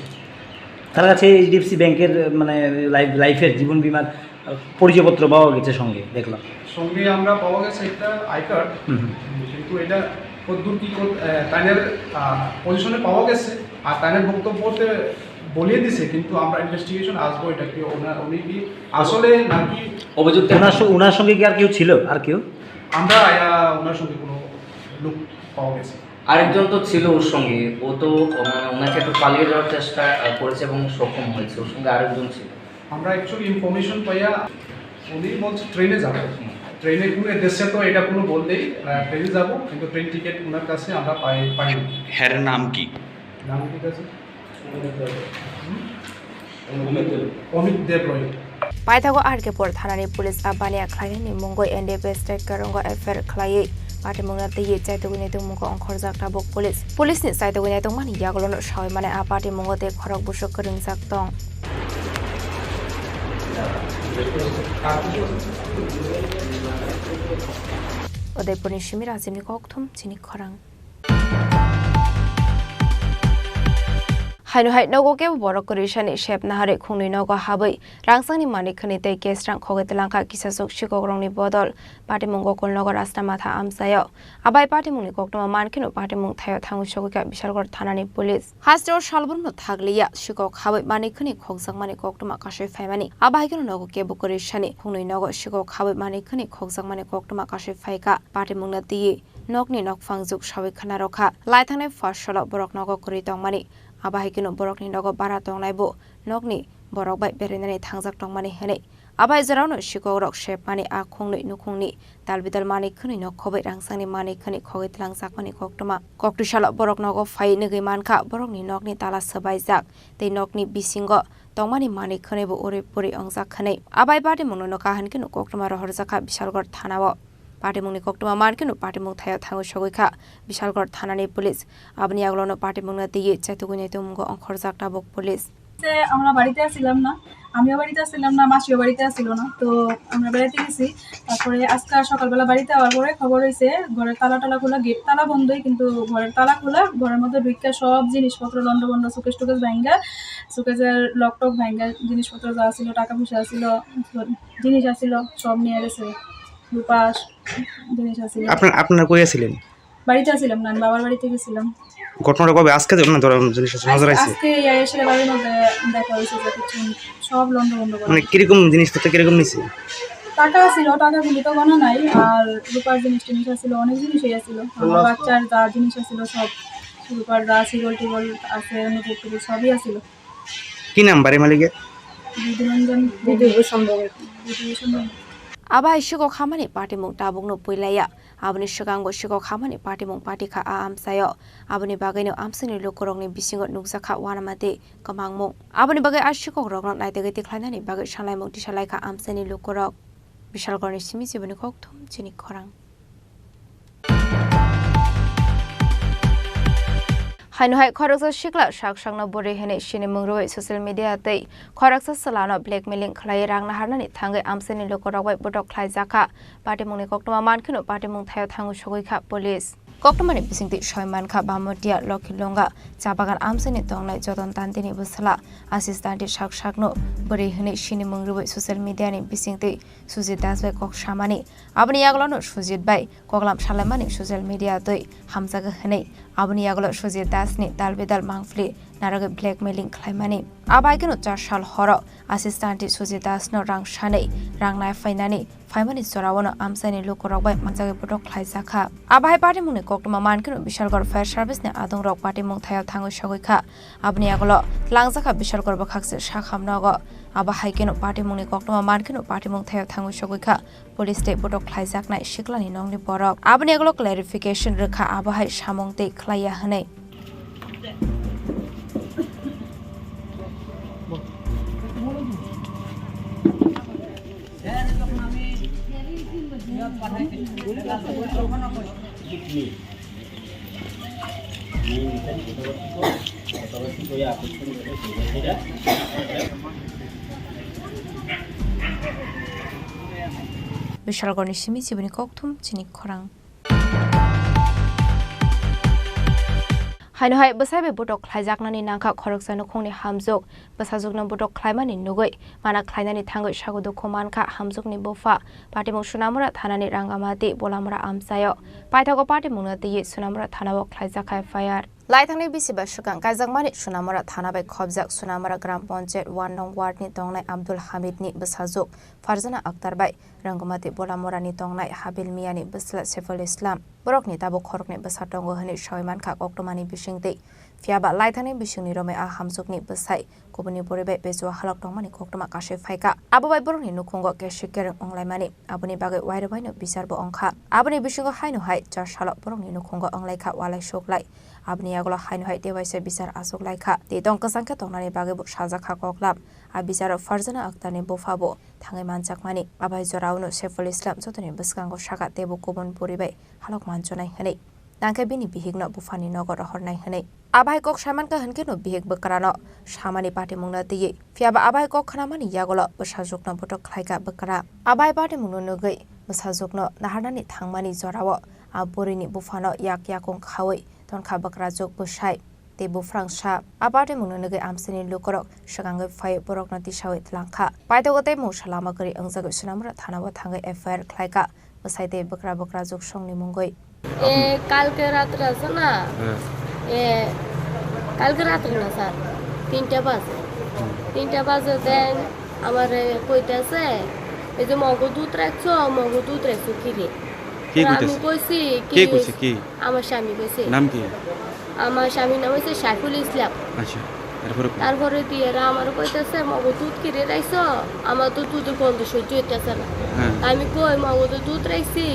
তার কাছে এইচডিএফসি ব্যাংকের, মানে, লাইফ, লাইফের জীবন বীমার, আহ, পরিচয়পত্র পাওয়া গেছে সঙ্গে, দেখলাম। সঙ্গে আমরা পাওয়া গেছে একটা আই কার্ড, হুম, হুম। কিন্তু এটা কতদূর কি কর-, আহ, তাইনের, আহ, পজিশনে পাওয়া গেছে, আর তাইনের বক্তব্যতে বলিয়ে দিছে, কিন্তু আমরা ইনভেস্টিগেশন আসবো এটা কি ওনা-, উনি কি আসলে নাকি অভিযুক্ত ওনার স-, ওনার সঙ্গে কি আর কেউ ছিল? আর কেউ? আমরা, আহ, ওনার সঙ্গে কোনো লোক পাওয়া গেছে। আরেকজন তো ছিল ওর সঙ্গে, ও তো, মানে, ওনাকে তো পালিয়ে যাওয়ার চেষ্টা, আহ, করেছে এবং সক্ষম হয়েছে। ওর সঙ্গে আরেকজন ছিল। আমরা অ্যাকচুয়ালি ইনফরমেশন পাইয়া উনি বলছে ট্রেনে যাবো। হুম। ট্রেনে কোনো দেশে তো এটা কোনো বললেই, আহ, ট্রেনে যাবো, কিন্তু ট্রেন টিকিট ওনার কাছে আমরা পাই, পাইনি। হের নাম কি? নাম কি আছে? অমিত দেব রয়। Paithago R K Pur thanani police a baniya khlainani mungwi N D P S state kwrwngo F I R khlaiwi patimungno twiwi chaitugwi naitukmungo ongkhorjak tabuk police. Police ni chaitugwi naitungmani yagulono sawi mane a patimungo tei khorok busuk kwrwngjak tong. Udaipurni simi Rajibni kokthum chini khorang. Haino hai nogo kebo borok kwrwi sani sep naharwi khungnwi nogo habwi rangsangni manwi khwnwi tei cash rang khogwi twlangkha kisasuk sikokrokni bodol patimung Gokulnagar Ashtamatha amchaio. Abai patimungni koktwma mankheno patimung thaio thangwi sogwikha Bishalgarh thanani police. Hasteo salbrumno thakliya sikok habwi manwi khwnwi khokjakmani koktwma kasui phaimani. Abahaikeno nogo kebo kwrwi sani khungnwi nogo sikok habwi manwi khwnwi khokjakmani koktwma kasui phaikha patimungno twiwi. Nokni nokphang juk sawi khna rokha. Lai thangnai first salo borok nogo kwrwi tongmani. Abo hai kheno borokni nogo bara tongnai bo nokni borok bai berainani thangjak tongmani hwnwi. Abo hai jorao no sikok rok sepmani a khungnwi nukhungni tal bidal manwi khwnwi no khobwi rangsangni manwi khwnwi khogwi twlangjakmani koktwma. Koktwi salo borok nogo phai nugwi mankha borokni nokni tala swbaijak tei nokni bisingo tongmani manwi khwnwi bo uri puri wngjak hwnwi. Abo hai patimungno no kaham kheno koktwma rohorjakha Bishalgarh thanao. Patimungni koktwma mankheno patimung thaio thangwi sogwikha Bishalgarh thanani police. Aboni yagulono patimungno twiwi chaitugwi naitungmungo ongkhorjak tabuk police. সে আমরা বাড়িতে আসছিলাম না, আমিও বাড়িতে আসছিলাম না, মাসিও বাড়িতে আসছিল না। তো আমরা বেড়াইতে গেছি। তারপরে আজকে সকালবেলা বাড়িতে আওয়ার পরে খবর হইছে ঘরের তালা টালা খোলা, গেট তালা বন্ধই, কিন্তু ঘরের তালা খোলা, ঘরের মধ্যে ঢুকিয়া সব জিনিসপত্র লন্ডভন্ড, শোকেস টোকেস ভাঙ্গা, শোকেসের লক টক ভাঙ্গা, জিনিসপত্র যা ছিল, টাকা পয়সা ছিল, জিনিস আছিল, সব নিয়ে গেছে। রূপা জিনিস আছিল। আপনার, আপনারা কই আছিলেন? বাড়িতে আছিলাম না, আমি বাবার বাড়িতে গেছিলাম। ঘটনাটা কবে? আজকে তো না, ধরো, জিনিস আছে, নজর আইছে? আজকে এই এসে বাড়ির মধ্যে দেখা হয়েছে যে কিছু সব লন্ডভন্ড করে। মানে, কিরকম জিনিসপত্র কিরকম নিছে? টাকা ছিল, টাকাগুলি তো গণা নাই, আর রূপার জিনিস টিনিস আছিল, অনেক জিনিসই আছিল। আমার বাচ্চার যা জিনিস আছিল সব, রূপার যা সিগল টিগল আছে, নুপুর টুপুর সবই আছিল। কি নাম বাড়ি মালিকের? বিধুরঞ্জন বিধুভূষণ ভৌমিক। বিধুভূষণ Bhowmik. Abo hai sikok hamani patimung tabukno puilaiya. Aboni swkangbo sikok hamani patimung patikha a amchaio. Aboni bagwino amchaini lukurokni bisingo nukjakha uanama tei kwmangmung. Aboni bagwi a sikokrokno naitugwi tikhlainani bagwi salaimung tisalaikha amchaini lukurok. Bishalgarhni simi jiboni kokthum chini khorang. Haino hai khoroksa sikla sak sakno bwrwi hwnwi sinimung rwui social media tei khoroksa chwlano blackmailing khlaiwi rang naharnani thangwi amchaini lukurok bai botok khlaijakha. Patimungni koktwma mankheno patimung thaio thangwi sogwikha police. Koktwmani bisingtwi soi mankha Bamatia Lokhilonga cha bagan amchaini tongnai Joton Tantini bwsala Asis Tanti sak sakno bwrwi hwnwi sinimung rwui social media ni bisingtwi Sujit Das bai kok samani. Aboni yagulono Sujit bai koklam salaimani social media twi hamjago hwnwi. Aboni yagulo Sujit Das ni dal bidal mangpili narwgwi blackmailing khlaimani. Abo hai kheno char sal horo assistant Sujit Das no rang sanwi rang nai phainani phaimani joraono amchaini lukurok bai manjagwi botok khlaijakha. Abo hai patimungni koktwma mankheno Bishalgarh Fire Service ni adongrok patimung thaio thangwi sogwikha. Aboni yagulo twlangjakha Bishalgarh bwkhakse sakham nogo. Abo hai kheno patimungni koktwma mankheno patimung thaio thangwi sogwikha. Police tei botok khlaijaknai siklani nokni borok. Aboni yagulo clarification rwkha abo hai samung tei khlaiya hwnwi. Bishalgarni simi chibini kokthum chini khorang. Haino hai bwsai bai botok khlaijaknani nangkha khoroksa nukhungni hamjwk, bwsajwkno botok khlaimani nugwi mana khlainani thangwi sago dukhu mankha hamjwkni bupha. Patimung Sunamura thanani Rangamati Bolamura amchaio paithago patimungno twiwi Sunamura thanao khlaijak F I R. Laithangni bisi ba swkang kaijakmani Sunamura thana bai khobjak Sunamura Gram Panchayat one nong ward ni tongnai Abdul Hamid ni bwsajwk Farzana Akhtar bai Rangamati Bolamura ni tongnai Habil Mia ni bwsla Saiful Islam. Borokni tabuk khoroknwi bwsa tongo hwnwi sawi mankha koktwmani bisingtwi. Phiyaba laithangni bisingni romwi a hamjwkni bwsai kubuni bwrwi bai bejua halok tongmani koktwma kasui phaikha. Abo bai borokni nukhungo kesik kereng wnglaimani, aboni bagwi wairok baino bichar bo wngkha. Aboni bisingo haino hai char salo borokni nukhungo wnglaikha walai suklai. Aboni yagulo haino hai tewaisa bichar achuklaikha. Tei tong kwchang khe tongnani bagwi bo sajakha koklam. A bicharo Farzana Akhtarni bupha bo thangwi manjakmani. Abai jorao no Saiful Islam jotoni bwskango sakha tei bo kubun bwrwi bai halok manchonai hwnwi. Tangkhe bini bihikno buphani nogo rohornai hwnwi. Abai kok saimankha hwnkhe no bihik bwkrano samani patimungno twiwi. Phiyaba abai kok khnamani yagulo bwsajwkno botok khlaikha bwkra. Abai patimungno nugwi bwsajwkno naharnani thangmani jorao a bwrwini buphano yak yakung khaui tonkha bwkrajwk bwsai tei buphrang sa. A patimungno nugwi amchaini lukurok swkangwi phaiwi borokno tisaui tlangkha. Paithago tei mungsa lama kwrwi wngjagwi Sunamura thanao thangwi F I R khlaikha bwsai tei bwkra bwkrajwk songni mungwi. এ, কালকে রাত্রে আছে না? হ্যাঁ। এ, কালকে রাত্রে না, স্যার, তিনটা বাজে। হুম। তিনটা বাজে, দেন আমারে কইতাছে, "এই যে মগো দুধ রাখছো, মগো দুধ রাখছো কি রে?" কি আর আমি কইতাছে? কইছি, "কি কে হইছে? কইছে? কি? আমার স্বামী কইছে।" নাম কি? আমার স্বামীর নাম হইছে সাইফুল ইসলাম। আচ্ছা, তারপরে কই? তারপরে দিয়ে এরা আমারে কইতাছে, "মগো দুধ কি রে রাখছো? আমার তো দুধের গন্ধ সহ্য হইতাছে না।" হ্যাঁ। আমি কই, "মগো তো দুধ রাখছি,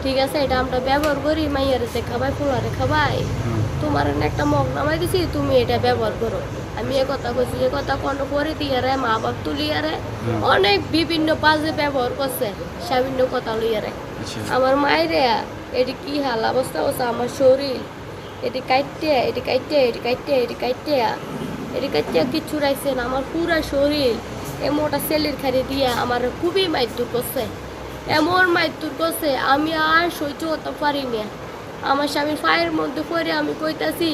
ঠিক আছে, এটা আমরা ব্যবহার করি, মাইয়ারে যে খাবাই, ফুলারে খাবাই, হুম। তোমার এনে একটা মগ নামাই দিছি, তুমি এটা ব্যবহার করো।" আমি এ কথা কইছি, এ কথা কওয়ার পরে দিয়ে রে মা বাপ তুলিয়া রে হুম। অনেক বিভিন্ন বাজে ব্যবহার করছে, সামান্য কথা লইয়া রে। আচ্ছা। আমার মায়েরে এটি কি হাল অবস্থা করছে আমার শরীর, এটি কাটতে, এটি কাটতে, এটি কাটতে, এটি কাটতে, এটি কাটতে কিচ্ছু রাখছে না। আমার পুরা শরীর এ মোটা সেলের খাড়ি দিয়ে আমার খুবই মারধর করছে, এমন মারধর করছে, আমি আর সহ্য করতে পারি না। আমার স্বামীর পায়ের মধ্যে পড়ে আমি কইতাছি,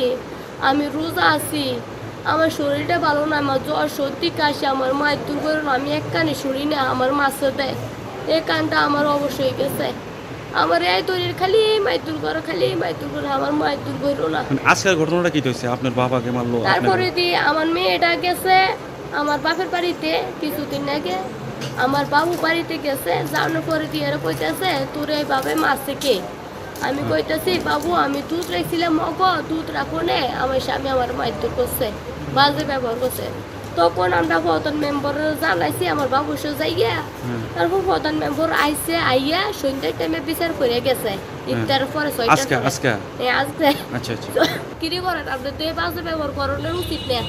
"আমি রোজা আছি, আমার শরীরটা ভালো না, আমার জ্বর, সর্দি, কাশি, আমার মারধর করো না, আমি এক কানে শুনি না, আমার মাসে দেয়, এ কানটা আমার অবশ হয়ে গেছে।" আমার এই তৈরির খালি মাইতুল করে, খালি মাইতুল করে, আমার মাইতুল করো না। মানে আজকের ঘটনাটা কি হয়েছে? আপনার বাবাকে মারলো, আপনাকে তারপরে দি আমার মেয়েটা গেছে আমার বাপের বাড়িতে কিছুদিন আগে, আমার বাবু বাড়িতে গেছে, যাওয়ার পরে দি এরা কইতেছে, "তোর এইভাবে মারছে কে?" আমি হুম। কইতেছি, "বাবু, আমি দুধ রাখছিলাম মগো, দুধ রাখো নে, আমার স্বামী আমার মাইতুল করছে, বাজে ব্যবহার করছে।" তখন আমরা প্রধান মেম্বাররে জানাইছি, আমার বাবু সে যাইয়া। হুম। তারপর প্রধান মেম্বার আইছে, আইয়া সন্ধ্যার টাইমে বিচার করে গেছে। হুম। ইফতারের পরে ছয়টার আজকে, সময়। আজকে? হ্যাঁ, আজকে। আচ্ছা, আচ্ছা। কিরে করেন, আপনি তো এই বাজে ব্যবহার করানোর উচিত না।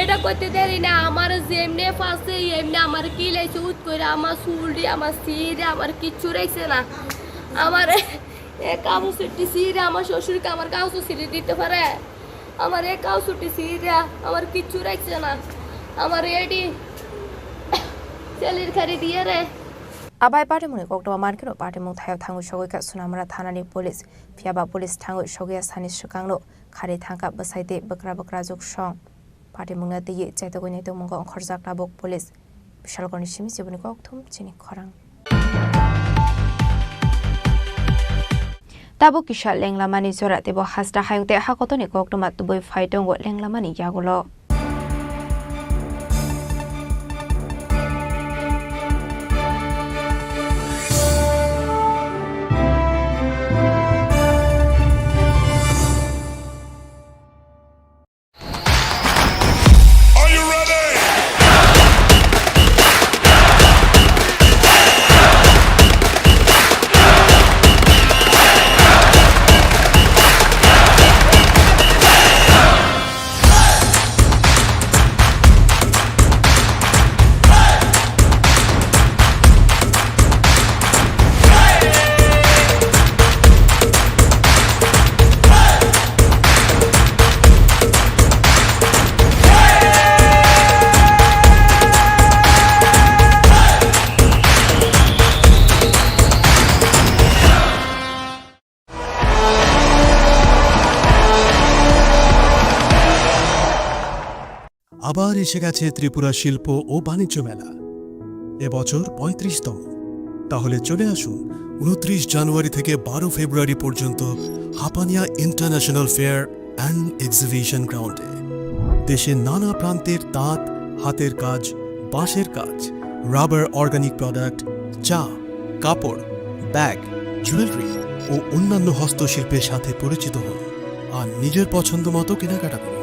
এটা করতে দেরি না, আমার যেমনি ফাঁসে, এমনি আমার কি লাইছে, উত করে আমার চুলটি, আমার সিরে, আমার কিচ্ছু রাখছে না। আমার এ কাপড় চুটি সিরে, আমার শ্বশুরকে আমার কাপড় সিরে দিতে পারে। আমার এ কাউ ছুটি সিরা, আমার কিচ্ছু রাখছে না। আমার এডি সেলির খারি দিয়ে রে। Abai patimungni koktwma mankhe no patimung thaio thangwi sogwi kha Sunamura thanani police. Phiyaba police thangwi sogwi sani swkangno khari thangkha bwsai tei bwkra bwkra juksong. Patimungno twiwi chaitogwi naitukmungo ongkhorjak tabuk police. Bishalgarni simi chibuni kokthum chini khorang. Tabuk kisa lenglamani jora teibo hasta hayung tei hakotorni koktwma tubui phai tongo lenglamani yagulo. Are you ready? আবার এসে গেছে ত্রিপুরা শিল্প ও বাণিজ্য মেলা, এবছর পঁয়ত্রিশতম। তাহলে চলে আসুন ঊনত্রিশ জানুয়ারি থেকে বারো ফেব্রুয়ারি পর্যন্ত Hapania international fair and exhibition গ্রাউন্ডে। দেশের নানা প্রান্তের তাঁত, হাতের কাজ, বাঁশের কাজ, রাবার, অর্গানিক প্রোডাক্ট, চা, কাপড়, ব্যাগ, জুয়েলারি ও অন্যান্য হস্তশিল্পের সাথে পরিচিত হন আর নিজের পছন্দ মতো কেনাকাটা করুন।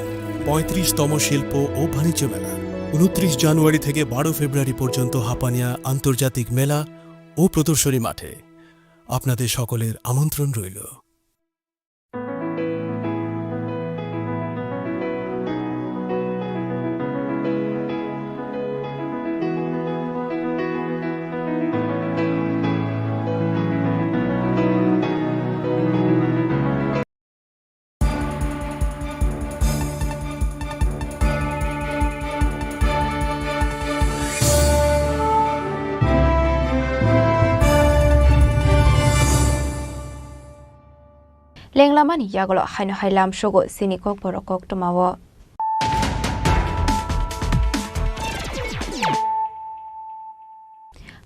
পঁয়ত্রিশতম শিল্প ও বাণিজ্য মেলা, ঊনত্রিশ জানুয়ারি থেকে বারো ফেব্রুয়ারি পর্যন্ত হাপানিয়া আন্তর্জাতিক মেলা ও প্রদর্শনী মাঠে। আপনাদের সকলের আমন্ত্রণ রইল। Lenglamani yagulo haino hai lamsogo chini kokborok koktwmao.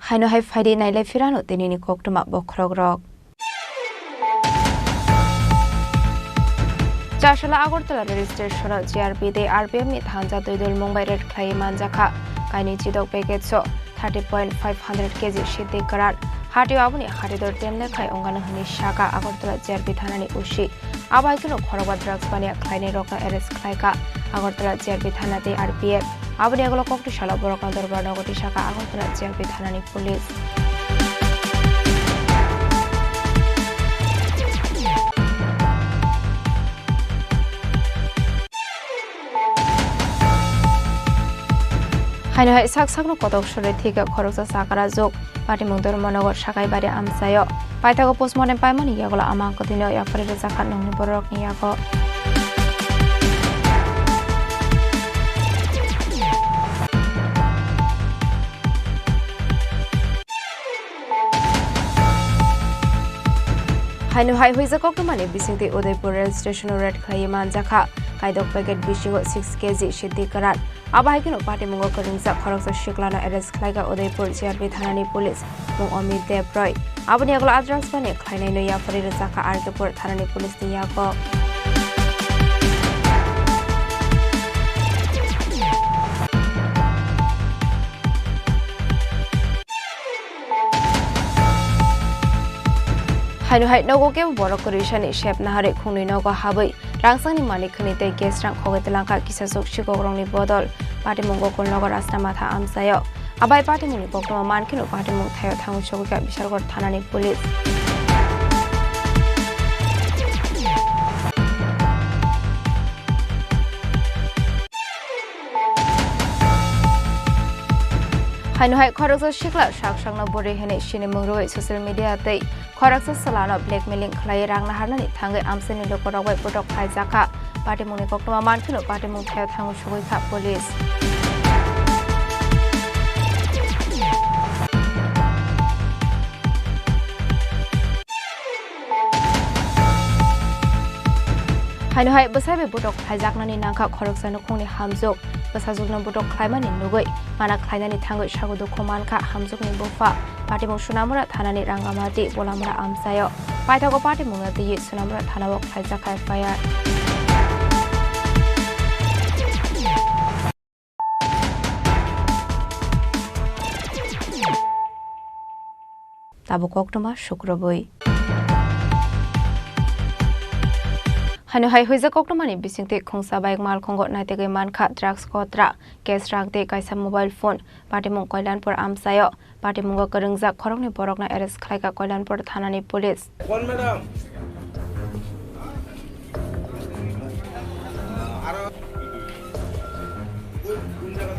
Haino hai phaidi nailai phirano tinini koktwma bokhorokrok. Chasala Agartala rail station-o G R P tei R P F ni thansa twi dul mungbai raid khlaiwi manjakha. Kainwi chidok package-o thirty point five hundred K G siddhi kwran. Hatio aboni hatidor ten lekha ongano hwnwi sakha Agartala G R P thanani O C. Abo hai kheno khorokba drugs baniya khlainairokno arrest khlaikha Agartala G R P thana tei R P F. Aboni yagulo kokti salo borokno dorbar nogo tisakha Agartala G R P thanani police. Haino hai sak sakno kotok suri thika khoroksa sakara juk. Patimung Dharmanagar Sakaibari amchaio. Paithago postmortem paimani yagulo ama kwthwino yapharwi rwjakha nokni bororokni yago. Haino hai huijak koktwmani bisingtwi Udaipur rail station-o raid khlaiwi manjakha. Kaidok packet bisingo six K G siddhi kwran. Abo hai kheno patimungo kwrwngjak khoroksa siklano arrest khlaikha Udaipur G R P thanani police, mung Amit Dev Roy. Aboni yagulo a drugs baniya khlainaino yapharwi rwjakha R K Pur thanani police ni yago. Haino hai nogo kebo borok kwrwisani sep naharwi khungnwi nogo habwi rangsangni malik khwnwi tei gas rang khogwi twlangkha kisasuk sikokrokni bodol. Patimung Gokulnagar Ashram Matha amchaio. Abai patimungni koktwma mankheno patimung thaio thangwi sogwikha Bishalgarh thanani police. Haino hai khoroksa sikla sak sakno bwrwi hwnwi sinimung rwui social media tei khoroksa chwlano blackmailing khlaiwi rang naharnani thangwi amchaini lukurok bai botok khlaijakha. Patimungni koktwma mankheno patimung thaio thangwi sogwikha police. Haino hai bwsai bai botok khlaijaknani nangkha khoroksa nukhungni hamjwk. Bwsajwkno botok khlaimani nugwi mana khlainani thangwi sago dukhu mankha hamjwkni bupha. Patimung Sonamura thanani Rangamati Bolamura amchaio. Paithago patimungno twiwi Sonamura thanao khlaijakha F I R. Tabuk koktwma sukrubwi. Haino hai huijak koktwmani bisingtwi khungsa bike malkhungo naitegwi mankha drugs kotra, cash rang tei kaisa mobile phone. Patimung Koilanpur amchaio. Patimungo kwrwngjak khoroknwi borokno arrest khlaikha Koilanpur thanani police. Kon madam?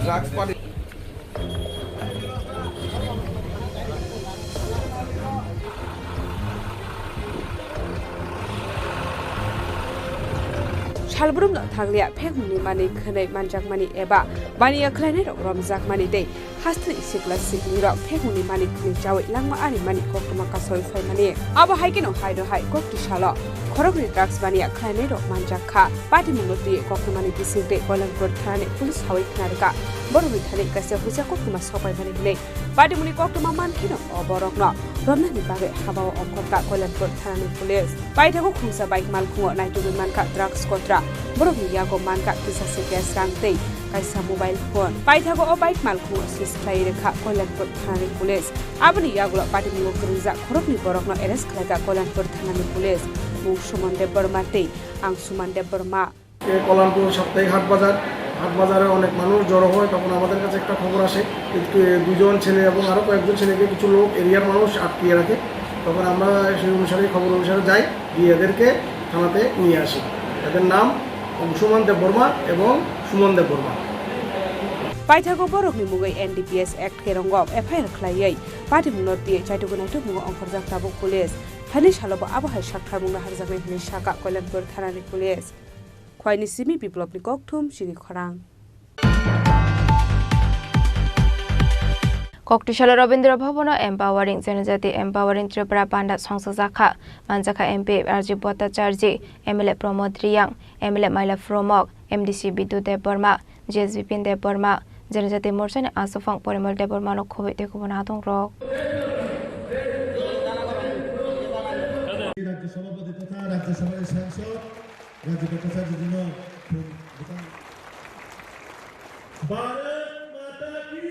Drugs party. Salbrumno thanglia phekmungni manwi khwnwi manjakmani eba baniya khlainairok romjakmani tei Hasteni sikla sikli rok phekmuni mani khni chawi langma ani mani koktwma kasawi phaimani. Abo hai kheno hai no hai kokti salo khoroknwi drugs mania khlainai rok manjak kha. Patimungno twi koktwmani bising tei Koilanpur thanani police hawi khna rwkha. Borokni thani kaisa huja koktwma sopaimani hwnwi patimungni koktwma man kheno o borokno romnani bagwi habao ongkhorkha Koilanpur thanani police. Paithago khungsa bike malkhungo naitugwi mankha drugs kotra. Borokni yago mankha kisa se cash rang tei kaisa mobile phone. Paithago o bike malkhungo seize khlai rwkha Koilanpur thanani police. Aboni yagulo patimungo kwrwngjak khoroknwi borokno arrest khlaikha Koilanpur thanani police. Mung Suman Debbarma tei Angsuman Debbarma. এ কল্যাণপুর সাপ্তাহিক হাট বাজার, হাট বাজারে অনেক মানুষ জড়ো হয়, তখন আমাদের কাছে একটা খবর আসে, একটু, এ, দুজন ছেলে এবং আরও কয়েকজন ছেলেকে কিছু লোক এরিয়ার মানুষ আটকিয়ে রাখে। তখন আমরা সেই অনুসারে, খবর অনুসারে যাই, গিয়ে এদেরকে থানাতে নিয়ে আসি। এদের নাম অংশুমান দেববর্মা এবং সুমন Debbarma. Paithago borokni mungwi N D P S Act kerongok F I R khlaiwi patimungno twi chaitugwi naitugmungo ongkhorjak tabuk police. Thani salobo abo hai saktharmung naharjaknai hwnwi sakha Koilanpur thanani police. Khwaini simi Biplopni kokthum chini khorang. Koktisalo Rabindra Bhabono Empowering Janajati Empowering Tripura panda songchajakha. Manjakha M P Rajiv Bhattacharjee, M L A Pramod Reang, M L A Maila Phromok, M D C Bidhu Debbarma, G S Bipin Debbarma, Janajati Morchani Aswk Phang Porimal Debbarmano khobwi tei kubun adongrok. রাজ্য সভাপতি তথা রাজ্যসভার সাংসদ রাজীব ভট্টাচার্য জিনো ভারত মাতা কি।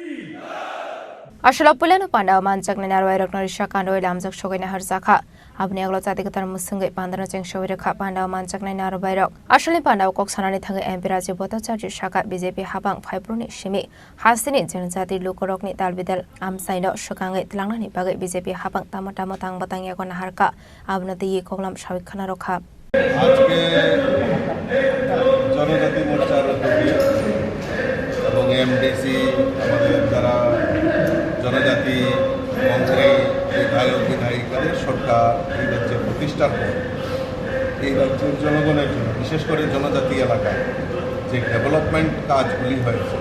Aswla puilano pandao manjaknai narwai rokno risa kandoi lamjak sogwi naharjakha. Aboni yagulo chati kwtal mwswngwi pandano chengsawi rwkha pandao manjaknai narwai rok. Aswlni pandao kok sanani thangwi M P Rajiv Bhattacharjee sakha B J P habang phaiphuruni simi hasteni janajati lukurokni dalbidal amchaino swkangwi twlangnani bagwi B J P habang tamo tamo tangbo tangyago naharkha. Abono twiwi koklam sawi khna rwkha. আজকে জনজাতি মোর্চার উদ্যোগে এবং এমডিসি, আমাদের যারা জনজাতি মন্ত্রী, বিধায়ক, বিধায়িকাদের সরকার এই রাজ্যে প্রতিষ্ঠার পর এই রাজ্যের জনগণের জন্য, বিশেষ করে জনজাতি এলাকায় যে ডেভেলপমেন্ট কাজগুলি হয়েছে,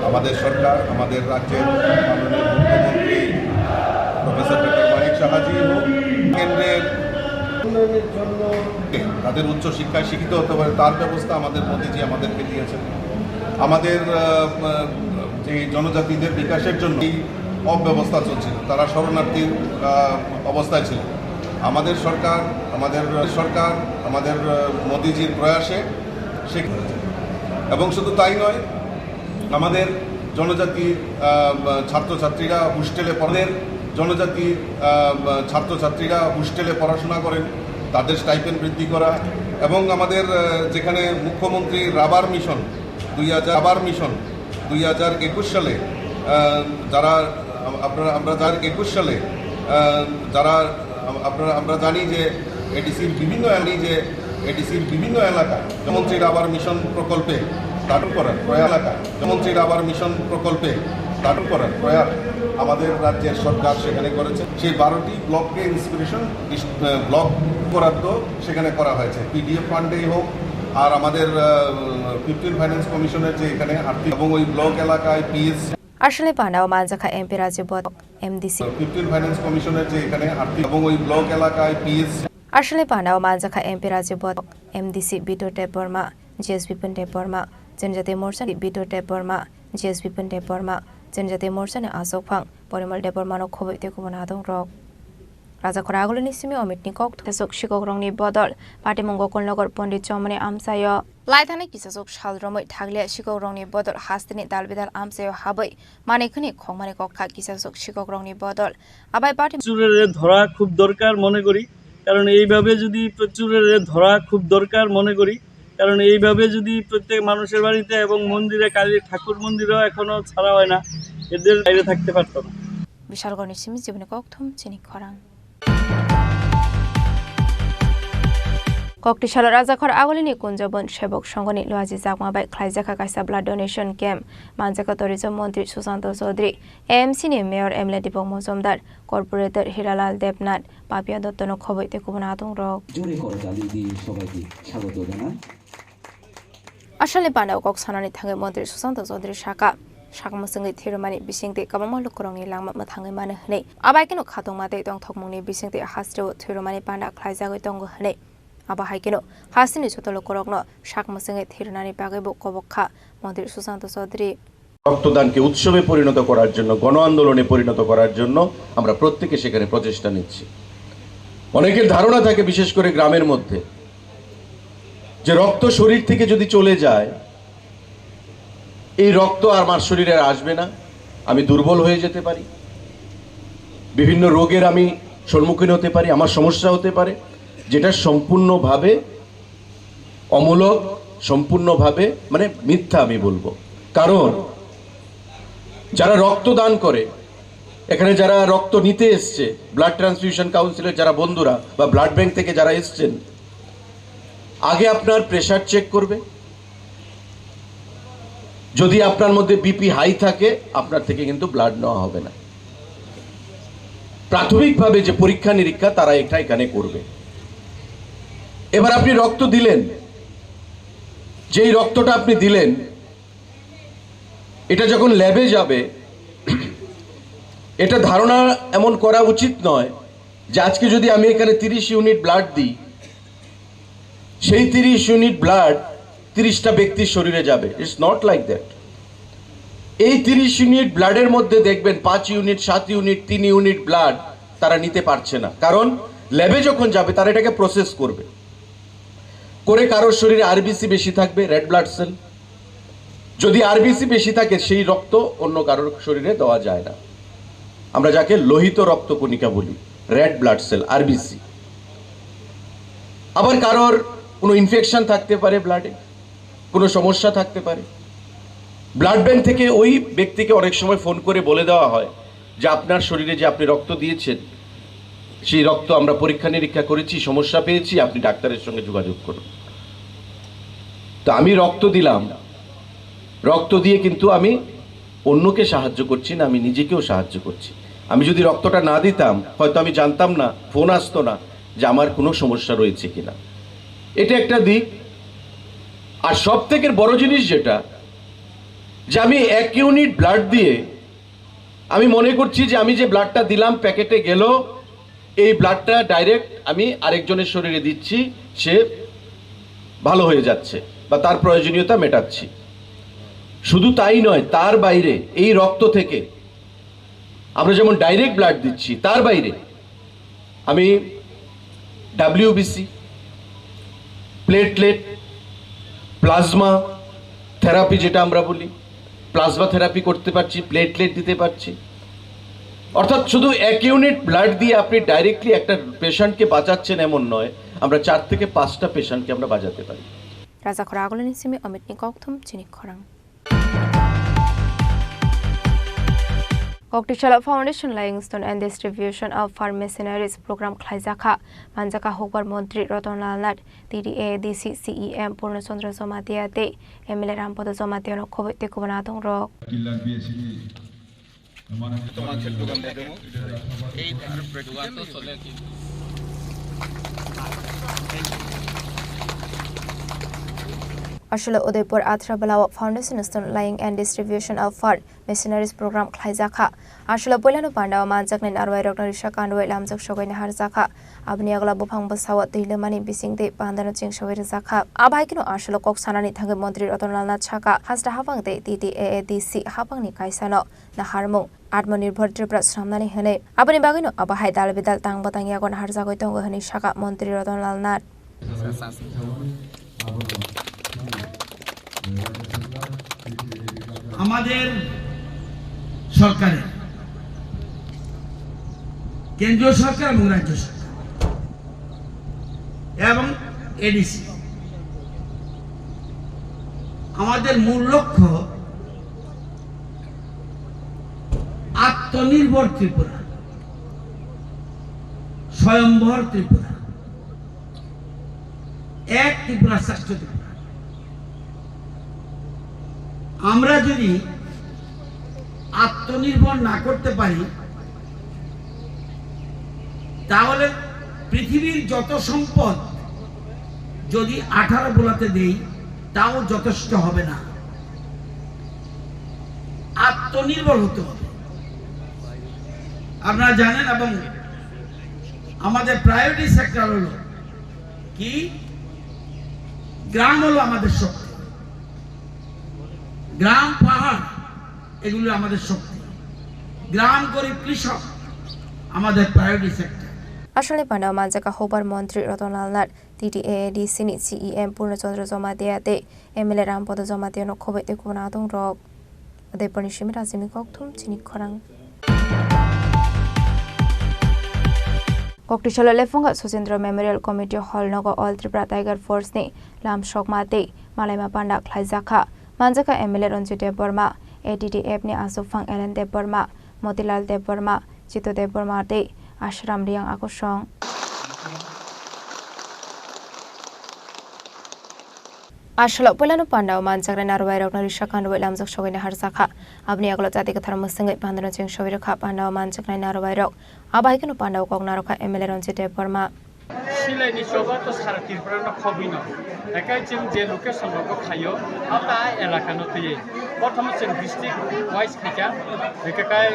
আমাদের সরকার, আমাদের রাজ্যের মাননীয় মুখ্যমন্ত্রী প্রফেসর ডক্টর মানিক সাহাজি হোক, কেন্দ্রের উন্নয়নের জন্য তাদের উচ্চ শিক্ষায় শিক্ষিত হতে পারে, তার ব্যবস্থা আমাদের মোদিজি আমাদেরকে দিয়েছেন। আমাদের, আহ, আহ, যে জনজাতিদের বিকাশের জন্য এই অব্যবস্থা চলছিল, তারা শরণার্থীর, আহ, অবস্থায় ছিল। আমাদের সরকার, আমাদের সরকার, আমাদের, আহ, মোদিজির প্রয়াসে সে, এবং শুধু তাই নয়, আমাদের জনজাতির, আহ, ছাত্রছাত্রীরা হোস্টেলে পড়েন, জনজাতির, আহ, ছাত্রছাত্রীরা হোস্টেলে পড়াশোনা করেন, তাদের স্টাইপেন্ড বৃদ্ধি করা, এবং আমাদের, আহ, যেখানে মুখ্যমন্ত্রী রাবার মিশন দুই হাজার, রাবার মিশন দুই হাজার একুশ সালে, আহ, যারা, আপনারা, আমরা যার একুশ সালে, আহ, যারা, আপনারা, আমরা জানি যে এডিসির বিভিন্ন এলাকায়, যে এডিসির বিভিন্ন এলাকায় মন্ত্রী রাবার মিশন প্রকল্পে দাটন করার প্রয়াস এলাকায় মন্ত্রী রাবার মিশন প্রকল্পে দাটন করার প্রয়াস আমাদের রাজ্যের সরকার সেখানে করেছে। সেই বারোটি ব্লককে ইন্সপিরেশন ব্লক বরাদ্দ সেখানে করা হয়েছে, পিডিএফ ফান্ডেই হোক, আর আমাদের, আহ, ফিফটিন ফাইন্যান্স কমিশনের যে এখানে আর্থিক এবং ওই ব্লক এলাকায় PS Aswlni pandao manjakha M P Rajiv Bhatt, M D C. Fifteen finance কমিশনের যে এখানে আর্থিক এবং ওই ব্লক এলাকায় PS Aswlni pandao manjakha M P Rajiv Bhatt, M D C Bidhu Debbarma, G S Bipin Debbarma, Janajati Morchani Bidhu Debbarma, G S Bipin Debbarma, Janajati Morchani Aswk Phang Porimal Debbarmano khobwi tei kubun adongrok. Rajakhor Agulini simi Omitni kok thesok sikokrokni bodol patimungo Kulnogor Pondit Chomoni amchaio. Laithani kisasok sal romwi thakle sikokrokni bodol hasteni dalbidal amchaio habwi manwi khwnwi khokmani kok kha kisasok sikokrokni bodol. Abai pati প্রচুরের ধরা খুব দরকার মনে করি, কারণ এইভাবে যদি প্রচুরের ধরা খুব দরকার মনে করি, কারণ এইভাবে যদি প্রত্যেক মানুষের বাড়িতে এবং মন্দিরে, কালী ঠাকুর মন্দিরেও এখনো ছাড়া হয় না, এদের বাইরে থাকতে পারতো না। Bishalgorni simi Jiboni Kokthum chini khorang. Koktisalo Rajakhor Agulini Kunjabon Sebok Songhoni Luaji Jakma bai khlaijakha kaisa blood donation camp. Manjakha tourism montri Susanto Chaudhary, A M C ni mayor M L A Dipok Mojumdar, corporator Hiralal Debnath, Papia Dottono khobwi tei kubun adongrok. জোরে করতালি দিয়ে সবাইকে স্বাগত জানান। Aswlni pandao kok sanani thangwi montri Susanto Chaudhary sakha, sak mwswngwi thwirwmani bisingtwi kwbangma lukurokni langma mwthangwi mano hwnwi, abai kheno khatungma tei tongthokmungni bisingtwi hasteo thwirwmani panda khlaijagwi tongo hwnwi. Abo hai kheno hasteni joto lukurokno sak mwswngwi thwirwnani bagwibo kobok kha Montri Sushant Chaudhary. রক্তদানকে উৎসবে পরিণত করার জন্য, গণ আন্দোলনে পরিণত করার জন্য আমরা প্রত্যেকে সেখানে প্রচেষ্টা নিচ্ছি। অনেকের ধারণা থাকে, বিশেষ করে গ্রামের মধ্যে, যে রক্ত শরীর থেকে যদি চলে যায়, এই রক্ত আর আমার শরীরে আর আসবে না, আমি দুর্বল হয়ে যেতে পারি, বিভিন্ন রোগের আমি সম্মুখীন হতে পারি, আমার সমস্যা হতে পারে, যেটা সম্পূর্ণভাবে অমূলক, সম্পূর্ণভাবে মানে মিথ্যা আমি বলবো। কারণ যারা রক্তদান করে, এখানে যারা রক্ত নিতে এসছে, ব্লাড ট্রান্সফিউশন কাউন্সিলের যারা বন্ধুরা বা ব্লাড ব্যাংক থেকে যারা এসছেন, আগে আপনার প্রেশার চেক করবে। যদি আপনার মধ্যে বিপি হাই থাকে, আপনার থেকে কিন্তু ব্লাড নেওয়া হবে না। প্রাথমিকভাবে যে পরীক্ষা নিরীক্ষা, তারা এটা এখানে করবে। এবার আপনি রক্ত দিলেন, যেই রক্তটা আপনি দিলেন, এটা যখন ল্যাবে যাবে, এটা ধারণা এমন করা উচিত নয় যে আজকে যদি আমি এখানে তিরিশ ইউনিট ব্লাড দিই, সেই তিরিশ ইউনিট ব্লাড তিরিশটা ব্যক্তির শরীরে যাবে। It's not like that. এই তিরিশ ইউনিট ব্লাডের মধ্যে দেখবেন পাঁচ ইউনিট, সাত ইউনিট, তিন ইউনিট ব্লাড তারা নিতে পারছে না, কারণ ল্যাবে যখন যাবে, তারা এটাকে প্রসেস করবে, করে কারোর শরীরে আরবিসি বেশি থাকবে, রেড ব্লাড সেল। যদি আরবিসি বেশি থাকে, সেই রক্ত অন্য কারোর শরীরে দেওয়া যায় না। আমরা যাকে লোহিত রক্তকণিকা বলি, রেড ব্লাড সেল, আরবিসি। আবার কারোর কোনো ইনফেকশন থাকতে পারে ব্লাডে, কোনো সমস্যা থাকতে পারে। ব্লাড ব্যাংক থেকে ওই ব্যক্তিকে অনেক সময় ফোন করে বলে দেওয়া হয় যে আপনার শরীরে যে আপনি রক্ত দিয়েছেন, সেই রক্ত আমরা পরীক্ষা নিরীক্ষা করেছি, সমস্যা পেয়েছি, আপনি ডাক্তারের সঙ্গে যোগাযোগ করুন। তো আমি রক্ত দিলাম, রক্ত দিয়ে কিন্তু আমি অন্যকে সাহায্য করছি না, আমি নিজেকেও সাহায্য করছি। আমি যদি রক্তটা না দিতাম, হয়তো আমি জানতাম না, ফোন আসতো না যে আমার কোনো সমস্যা রয়েছে কিনা। এটা একটা দিক। আর সব থেকে বড় জিনিস যেটা, যে আমি এক ইউনিট ব্লাড দিয়ে আমি মনে করছি যে আমি যে ব্লাডটা দিলাম, প্যাকেটে গেল, এই ব্লাডটা ডাইরেক্ট আমি আরেকজনের শরীরে দিচ্ছি, সে ভালো হয়ে যাচ্ছে বা তার প্রয়োজনীয়তা মেটাচ্ছি। শুধু তাই নয়, তার বাইরে এই রক্ত থেকে আমরা যেমন ডাইরেক্ট ব্লাড দিচ্ছি, তার বাইরে আমি ডাব্লিউবিসি, প্লেটলেট, প্লাজমা থেরাপি যেটা আমরা বলি, প্লাজমা থেরাপি করতে পারছি, প্লেটলেট দিতে পারছি। অর্থাৎ শুধু এক ইউনিট ব্লাড দিয়ে আপনি ডাইরেক্টলি একটা পেশেন্টকে বাঁচাচ্ছেন এমন নয়, আমরা চার থেকে পাঁচটা পেশেন্টকে আমরা বাঁচাতে পারি। Rajakhor Agulini simi Omitni kokthum chini khorang. Koktisala Foundation Lying Stone and Distribution of Farm Machineries program khlaijakha. Manjakha hukbar Montri Ratan Lal Nath, T D A D C C E M Purno Chandra Jamatia tei M L A Rampada Jamatia no khoboi tei kubun adong rok. Aswla Udaipur Athra Bwlao Foundation Stone Lying and Distribution of Farm Machineries program khlaijakha. Aswla puilano pandao manjaknai narwai rokno risa kandwai lamjak sogwi naharjakha. Aboni yagulo buphang bwsao twi lwmani bisingtwi pandano chingsawi rwjakha. Abahaikeno aswla kok sanani thangwi Montri Ratan Lal Nath sakha, hasta haphang tei T T A A D C haphangni kaisano naharmung Atmanirbhar Tripura swnamnani hwnwi. Aboni bagwino abo hai dal bidal tang bwtang yago naharjagwi tongo hwnwi sakha Montri Ratan Lal Nath. আমাদের সরকারের, কেন্দ্রীয় সরকার এবং রাজ্য সরকার এবং এডিসি, আমাদের মূল লক্ষ্য আত্মনির্ভর ত্রিপুরা, স্বয়ম্ভর ত্রিপুরা, এক ত্রিপুরা, শ্রেষ্ঠ ত্রিপুরা। আমরা যদি আত্মনির্ভর না করতে পারি, তাহলে পৃথিবীর যত সম্পদ যদি আঠারো বোলাতে দেই, তাও যথেষ্ট হবে না। আত্মনির্ভর হতে হবে। আপনারা জানেন, এবং আমাদের প্রায়োরিটি সেক্টর হলো কি, গ্রাম হলো আমাদের শক্তি, গ্রাম পাহাড় এগুলো আমাদের শক্তি, গ্রাম গরিব কৃষক আমাদের priority sector. Asalni pandao manjaka Hopar Montri Rotonlal Nath, T T A A D C ni C E M Purno Chandra Jamatia tei M L A Rampada Jamatia no khoboi tei kubun adong rok. Udaipurni simi Rajini Kokthum chini khorang. Koktisalo Lephunga Sojendra Memorial Committee Hall nogo All Tripura Tiger Force ni lam sokma tei malaima panda khlaijakha. Manjakha M L A Ranjit Debbarma, A D D F ni aswkphang Ellen Debbarma, Motilal Debbarma, Chito Debbarma tei Ashram Riang Akosong. Asalo puilano pandao manjaknai narwai rokno risa kanrwi lamjak sogwi naharjakha. Aboni agalo jati kwthar mwswngwi pandano cheng sogwi rwkha pandao manjaknai narwai rok. Abo hai kheno pandao kok narwkha M L A Ranjit Debbarma. Silaini choba to sara Tripura no khobwi no. Ekai chwng je location rogo khaio, ata elaka no twiwi. Prothom chwng district wise khaikha, hwnkhe kai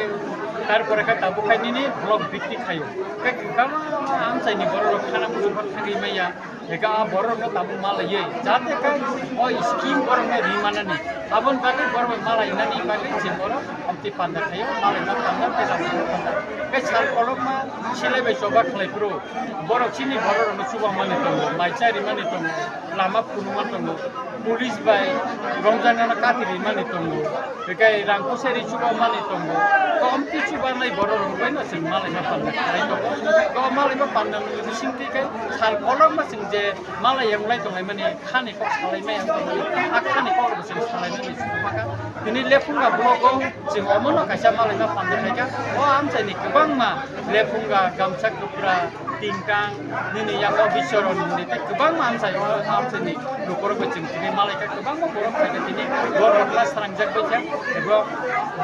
tarpore khe tabuk khai nini block bhittik khaio. Kai kwbangma amchaini borok rok khana muchungma thangwi maya. Eka a borok no tabuk malaiwi, jate kai o scheme borok no ri manani, aboni bagwi borok bai malainani bagwi je borok amtwi panda khaio, malaina panda, peda panda. Kai sal kolokma silai bai choba khlai phuru, borok chini borok rok no chuba mani tongo, mai cha ri mani tongo, lama phunuma tongo, police bai romjaknano kati ri mani tongo. Bekai rang kuseri chuba mani tongo. Komti chuba nai borok rok bai no chwng malai ma panda khlai tongo. To malai ma panda ni bising twi kai sal kolok ma chwng je malai yang lai tongai mani khani kok salai ma yang tongo. A khani kok rok chwng salai mani chwng maka. Tini Lephunga block o chwng omo no kaisa malai ma panda khaika. O amchai ni kwbangma Lephunga, Gamcha Kwpra, Tingkang, nini yago Bichoron hinwi tei kwbangma amchai, o amchaini lukurok bai chwng tini malaikha, kwbangma borok phaikha tini, borok kha srangjak baikha, ebo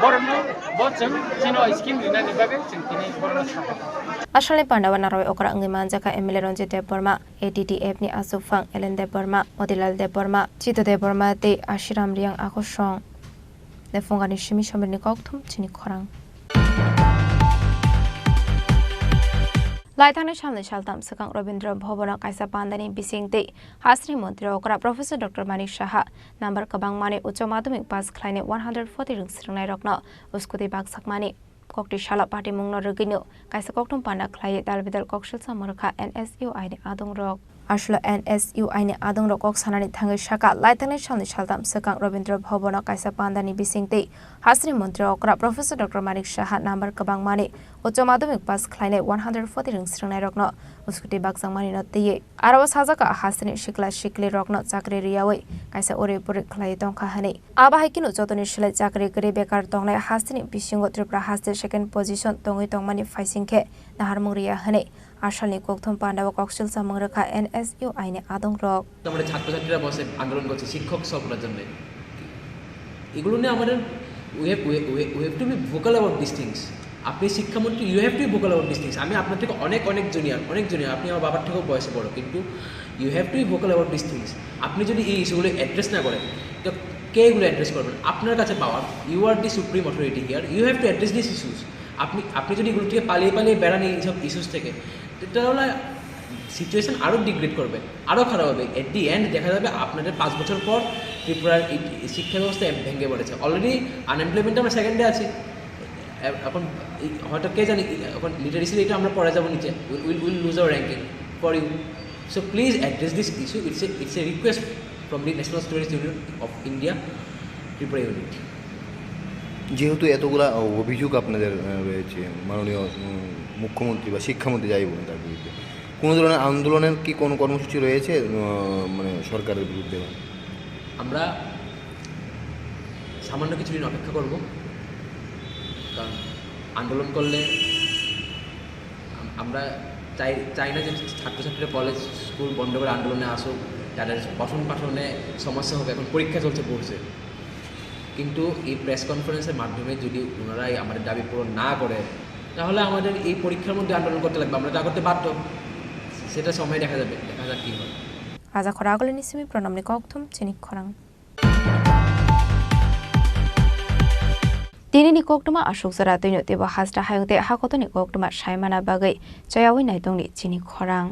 borokno bo chwng chini scheme rinani bagwi chwng tini borokno sakha. Asalni pandao narwai okra wngwi manjakha M L A Ranjit Debbarma, A D D F ni aswkphang Ellen Debbarma, Motilal Debbarma, Chito Debbarma tei Ashiram Riang Akosong. Lephungani simi somirni kokthum chini khorang. Laithangnai salni saltam swkang Rabindra Bhabono kaisa pandani bising tei hasteni montri okra Professor Doctor Manik Saha number kwbangmani ucho madhyamik pass khlainai one hundred forty rwng swrwngnairokno uskuti baksakmani kokti salo patimungno rwgwino kaisa kokthum panda khlaiwi dalbidal koksilsa mwrwkha N S U I ni adongrok. Aswlo N S U I ni adongrok kok sanani thangwi sakha, laithangnai salni saltam swkang Rabindra Bhabono kaisa pandani bising tei hasteni montri okra Professor Doctor Manik Saha number kwbangmani ucho madhyamik pass khlainai one hundred forty rwng swrwngnairokno uskuti bakjakmanino twiwi. Aro o sajak kha hasteni sikla siklirokno chakri riyawi kaisa uri puri khlaiwi tongkha hwnwi. Abo hai kheno jotoni slai chakri kwrwi bekar tongnai hasteni bisingo Tripura haste second position tongwi tongmani phaising khe naharmung riya hwnwi asalni kokthum pandao koksil samung rwkha N S U I ni adongrok. আমাদের ছাত্রছাত্রীরা বসে আন্দোলন করছে শিক্ষক সব করার জন্য। এগুলো নিয়ে আমাদের we have, we, we, we have to be vocal about these things। আপনি শিক্ষামন্ত্রী, you have to be vocal about these things। আমি আপনার থেকে অনেক অনেক জুনিয়র, অনেক জুনিয়র, আপনি আমার বাবার থেকেও বয়সে বড়, কিন্তু you have to be vocal about these things। আপনি যদি এই ইস্যুগুলো অ্যাড্রেস না করেন, তো কে এগুলো অ্যাড্রেস করবেন? আপনার কাছে পাওয়ার, you are the supreme authority here, you have to address these issues। আপনি, আপনি যদি এগুলো থেকে পালিয়ে পালিয়ে বেড়ান এই সব ইস্যুস থেকে, তো তাহলে সিচুয়েশন আরও ডিগ্রেড করবে, আরও খারাপ হবে। এট দি এন্ড দেখা যাবে আপনাদের পাঁচ বছর পর ত্রিপুরার এই শিক্ষা ব্যবস্থা ভেঙে পড়েছে। অলরেডি আনএমপ্লয়মেন্ট আমরা সেকেন্ডে আছি। এ-, এখন এই হয়তো কে জানে, এখন লিটারেসি রেটে আমরা পড়ে যাবো নিচে। We'll, we'll, we'll lose our ranking for you। So please address this issue। It's a, it's a request from the National Students Union of India, Tripura unit। যেহেতু এতগুলা, আহ, অভিযোগ আপনাদের, আহ, রয়েছে, মাননীয়, উম, মুখ্যমন্ত্রী বা শিক্ষামন্ত্রী যাই বলুন তার বিরুদ্ধে, কোনো ধরনের আন্দোলনের কি কোনো কর্মসূচি রয়েছে, আহ, মানে সরকারের বিরুদ্ধে? আমরা সামান্য কিছুদিন অপেক্ষা করব, কারণ আন্দোলন করলে আম-, আমরা চাই, চাই না যে ছাত্রছাত্রীরা কলেজ স্কুল বন্ধ করে আন্দোলনে আসুক, তাদের পঠন পাঠনে সমস্যা হোক। এখন পরীক্ষা চলছে বোর্ডসে, কিন্তু এই প্রেস কনফারেন্সের মাধ্যমে যদি ওনারা এই আমাদের দাবি পূরণ না করে, তাহলে আমাদের এই পরীক্ষার মধ্যে আন্দোলন করতে লাগবে, আমরা তা করতে বাধ্য। সেটা সময় দেখা যাবে, দেখা যাক কী হয়। Raja khoragulini simi pranamni kokthum chini khorang. Tinini koktwma aswk jora twino teibo hasta hayung tei hakotorni koktwma saimana bagwi chayawi naitongni chini khorang.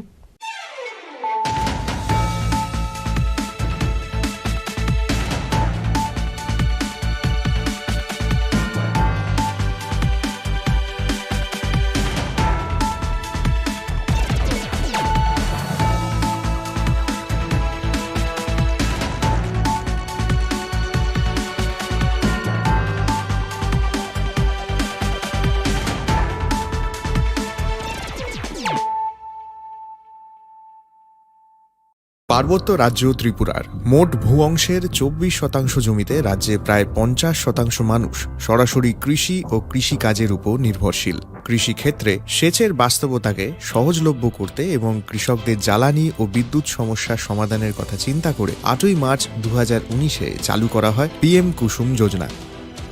পার্বত্য রাজ্য ত্রিপুরার মোট ভূ অংশের চব্বিশ শতাংশ জমিতে রাজ্যে প্রায় পঞ্চাশ শতাংশ মানুষ সরাসরি কৃষি ও কৃষিকাজের উপর নির্ভরশীল। কৃষিক্ষেত্রে সেচের বাস্তবতাকে সহজলভ্য করতে এবং কৃষকদের জ্বালানি ও বিদ্যুৎ সমস্যা সমাধানের কথা চিন্তা করে আটই মার্চ দু হাজার উনিশে চালু করা হয় পিএম কুসুম যোজনা,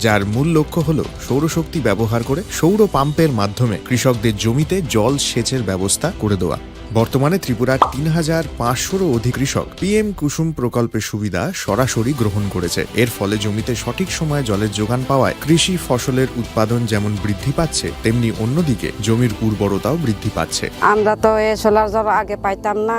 যার মূল লক্ষ্য হল সৌরশক্তি ব্যবহার করে সৌর পাম্পের মাধ্যমে কৃষকদের জমিতে জল সেচের ব্যবস্থা করে দেওয়া। বর্তমানে ত্রিপুরার তিন হাজার পাঁচশোরও অধিক কৃষক পিএম কুসুম প্রকল্পের সুবিধা সরাসরি গ্রহণ করেছে। এর ফলে জমিতে সঠিক সময়ে জলের যোগান পাওয়ায় কৃষি ফসলের উৎপাদন যেমন বৃদ্ধি পাচ্ছে, তেমনি অন্যদিকে জমির উর্বরতাও বৃদ্ধি পাচ্ছে। আমরা তো এই সোলার জল আগে পাইতাম না,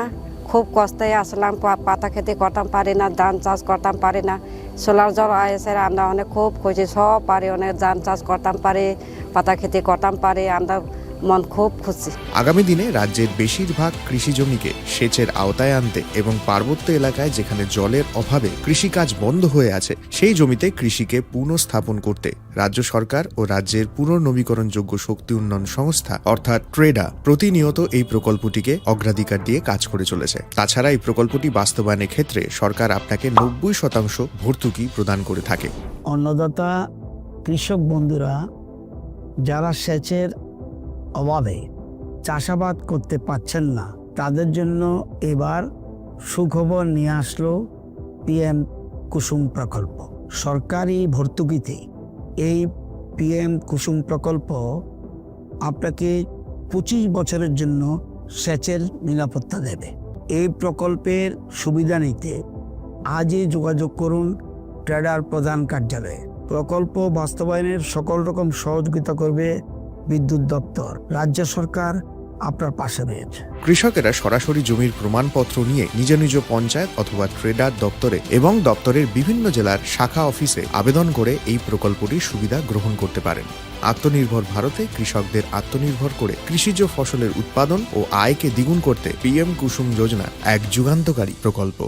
খুব কষ্টে আসলাম, পা-, পাতা খেতে করতাম পারি না, ধান চাষ করতাম পারি না। সোলার জল আইসে আমরা অনেক খুব খুশি, সব পারি, অনেক ধান চাষ করতাম পারি, পাতা খেতে করতাম পারি, আমরা মন খুব খুশি। আগামী দিনে রাজ্যের বেশিরভাগ কৃষি জমিকে সেচের আওতায় আনতে এবং পার্বত্য এলাকায় যেখানে জলের অভাবে কৃষিকাজ বন্ধ হয়ে আছে, সেই জমিতে কৃষিকে পুনঃস্থাপন করতে রাজ্য সরকার ও রাজ্যের পুনর্নবীকরণযোগ্য শক্তি উন্নয়ন সংস্থা অর্থাৎ ট্রেডা প্রতিনিয়ত এই প্রকল্পটিকে অগ্রাধিকার দিয়ে কাজ করে চলেছে। তাছাড়া এই প্রকল্পটি বাস্তবায়নের ক্ষেত্রে সরকার আপনাকে নব্বই শতাংশ ভর্তুকি প্রদান করে থাকে। অন্নদাতা কৃষক বন্ধুরা যারা সেচের অভাবে চাষাবাদ করতে পারছেন না, তাদের জন্য এবার সুখবর নিয়ে আসলো পিএম কুসুম প্রকল্প। সরকারি ভর্তুকিতে এই পিএম কুসুম প্রকল্প আপনাকে পঁচিশ বছরের জন্য সেচের নিরাপত্তা দেবে। এই প্রকল্পের সুবিধা নিতে আজই যোগাযোগ করুন ট্রেডার প্রধান কার্যালয়ে। প্রকল্প বাস্তবায়নের সকল রকম সহযোগিতা করবে বিদ্যুৎ দপ্তর। রাজ্য সরকার আপনার পাশে রয়েছে। কৃষকেরা সরাসরি জমির প্রমাণপত্র নিয়ে নিজ নিজ পঞ্চায়েত অথবা ট্রেডার দপ্তরে এবং দপ্তরের বিভিন্ন জেলার শাখা অফিসে আবেদন করে এই প্রকল্পটির সুবিধা গ্রহণ করতে পারেন। আত্মনির্ভর ভারতে কৃষকদের আত্মনির্ভর করে কৃষিজ ফসলের উৎপাদন ও আয়কে দ্বিগুণ করতে পিএম কুসুম যোজনা এক যুগান্তকারী প্রকল্প।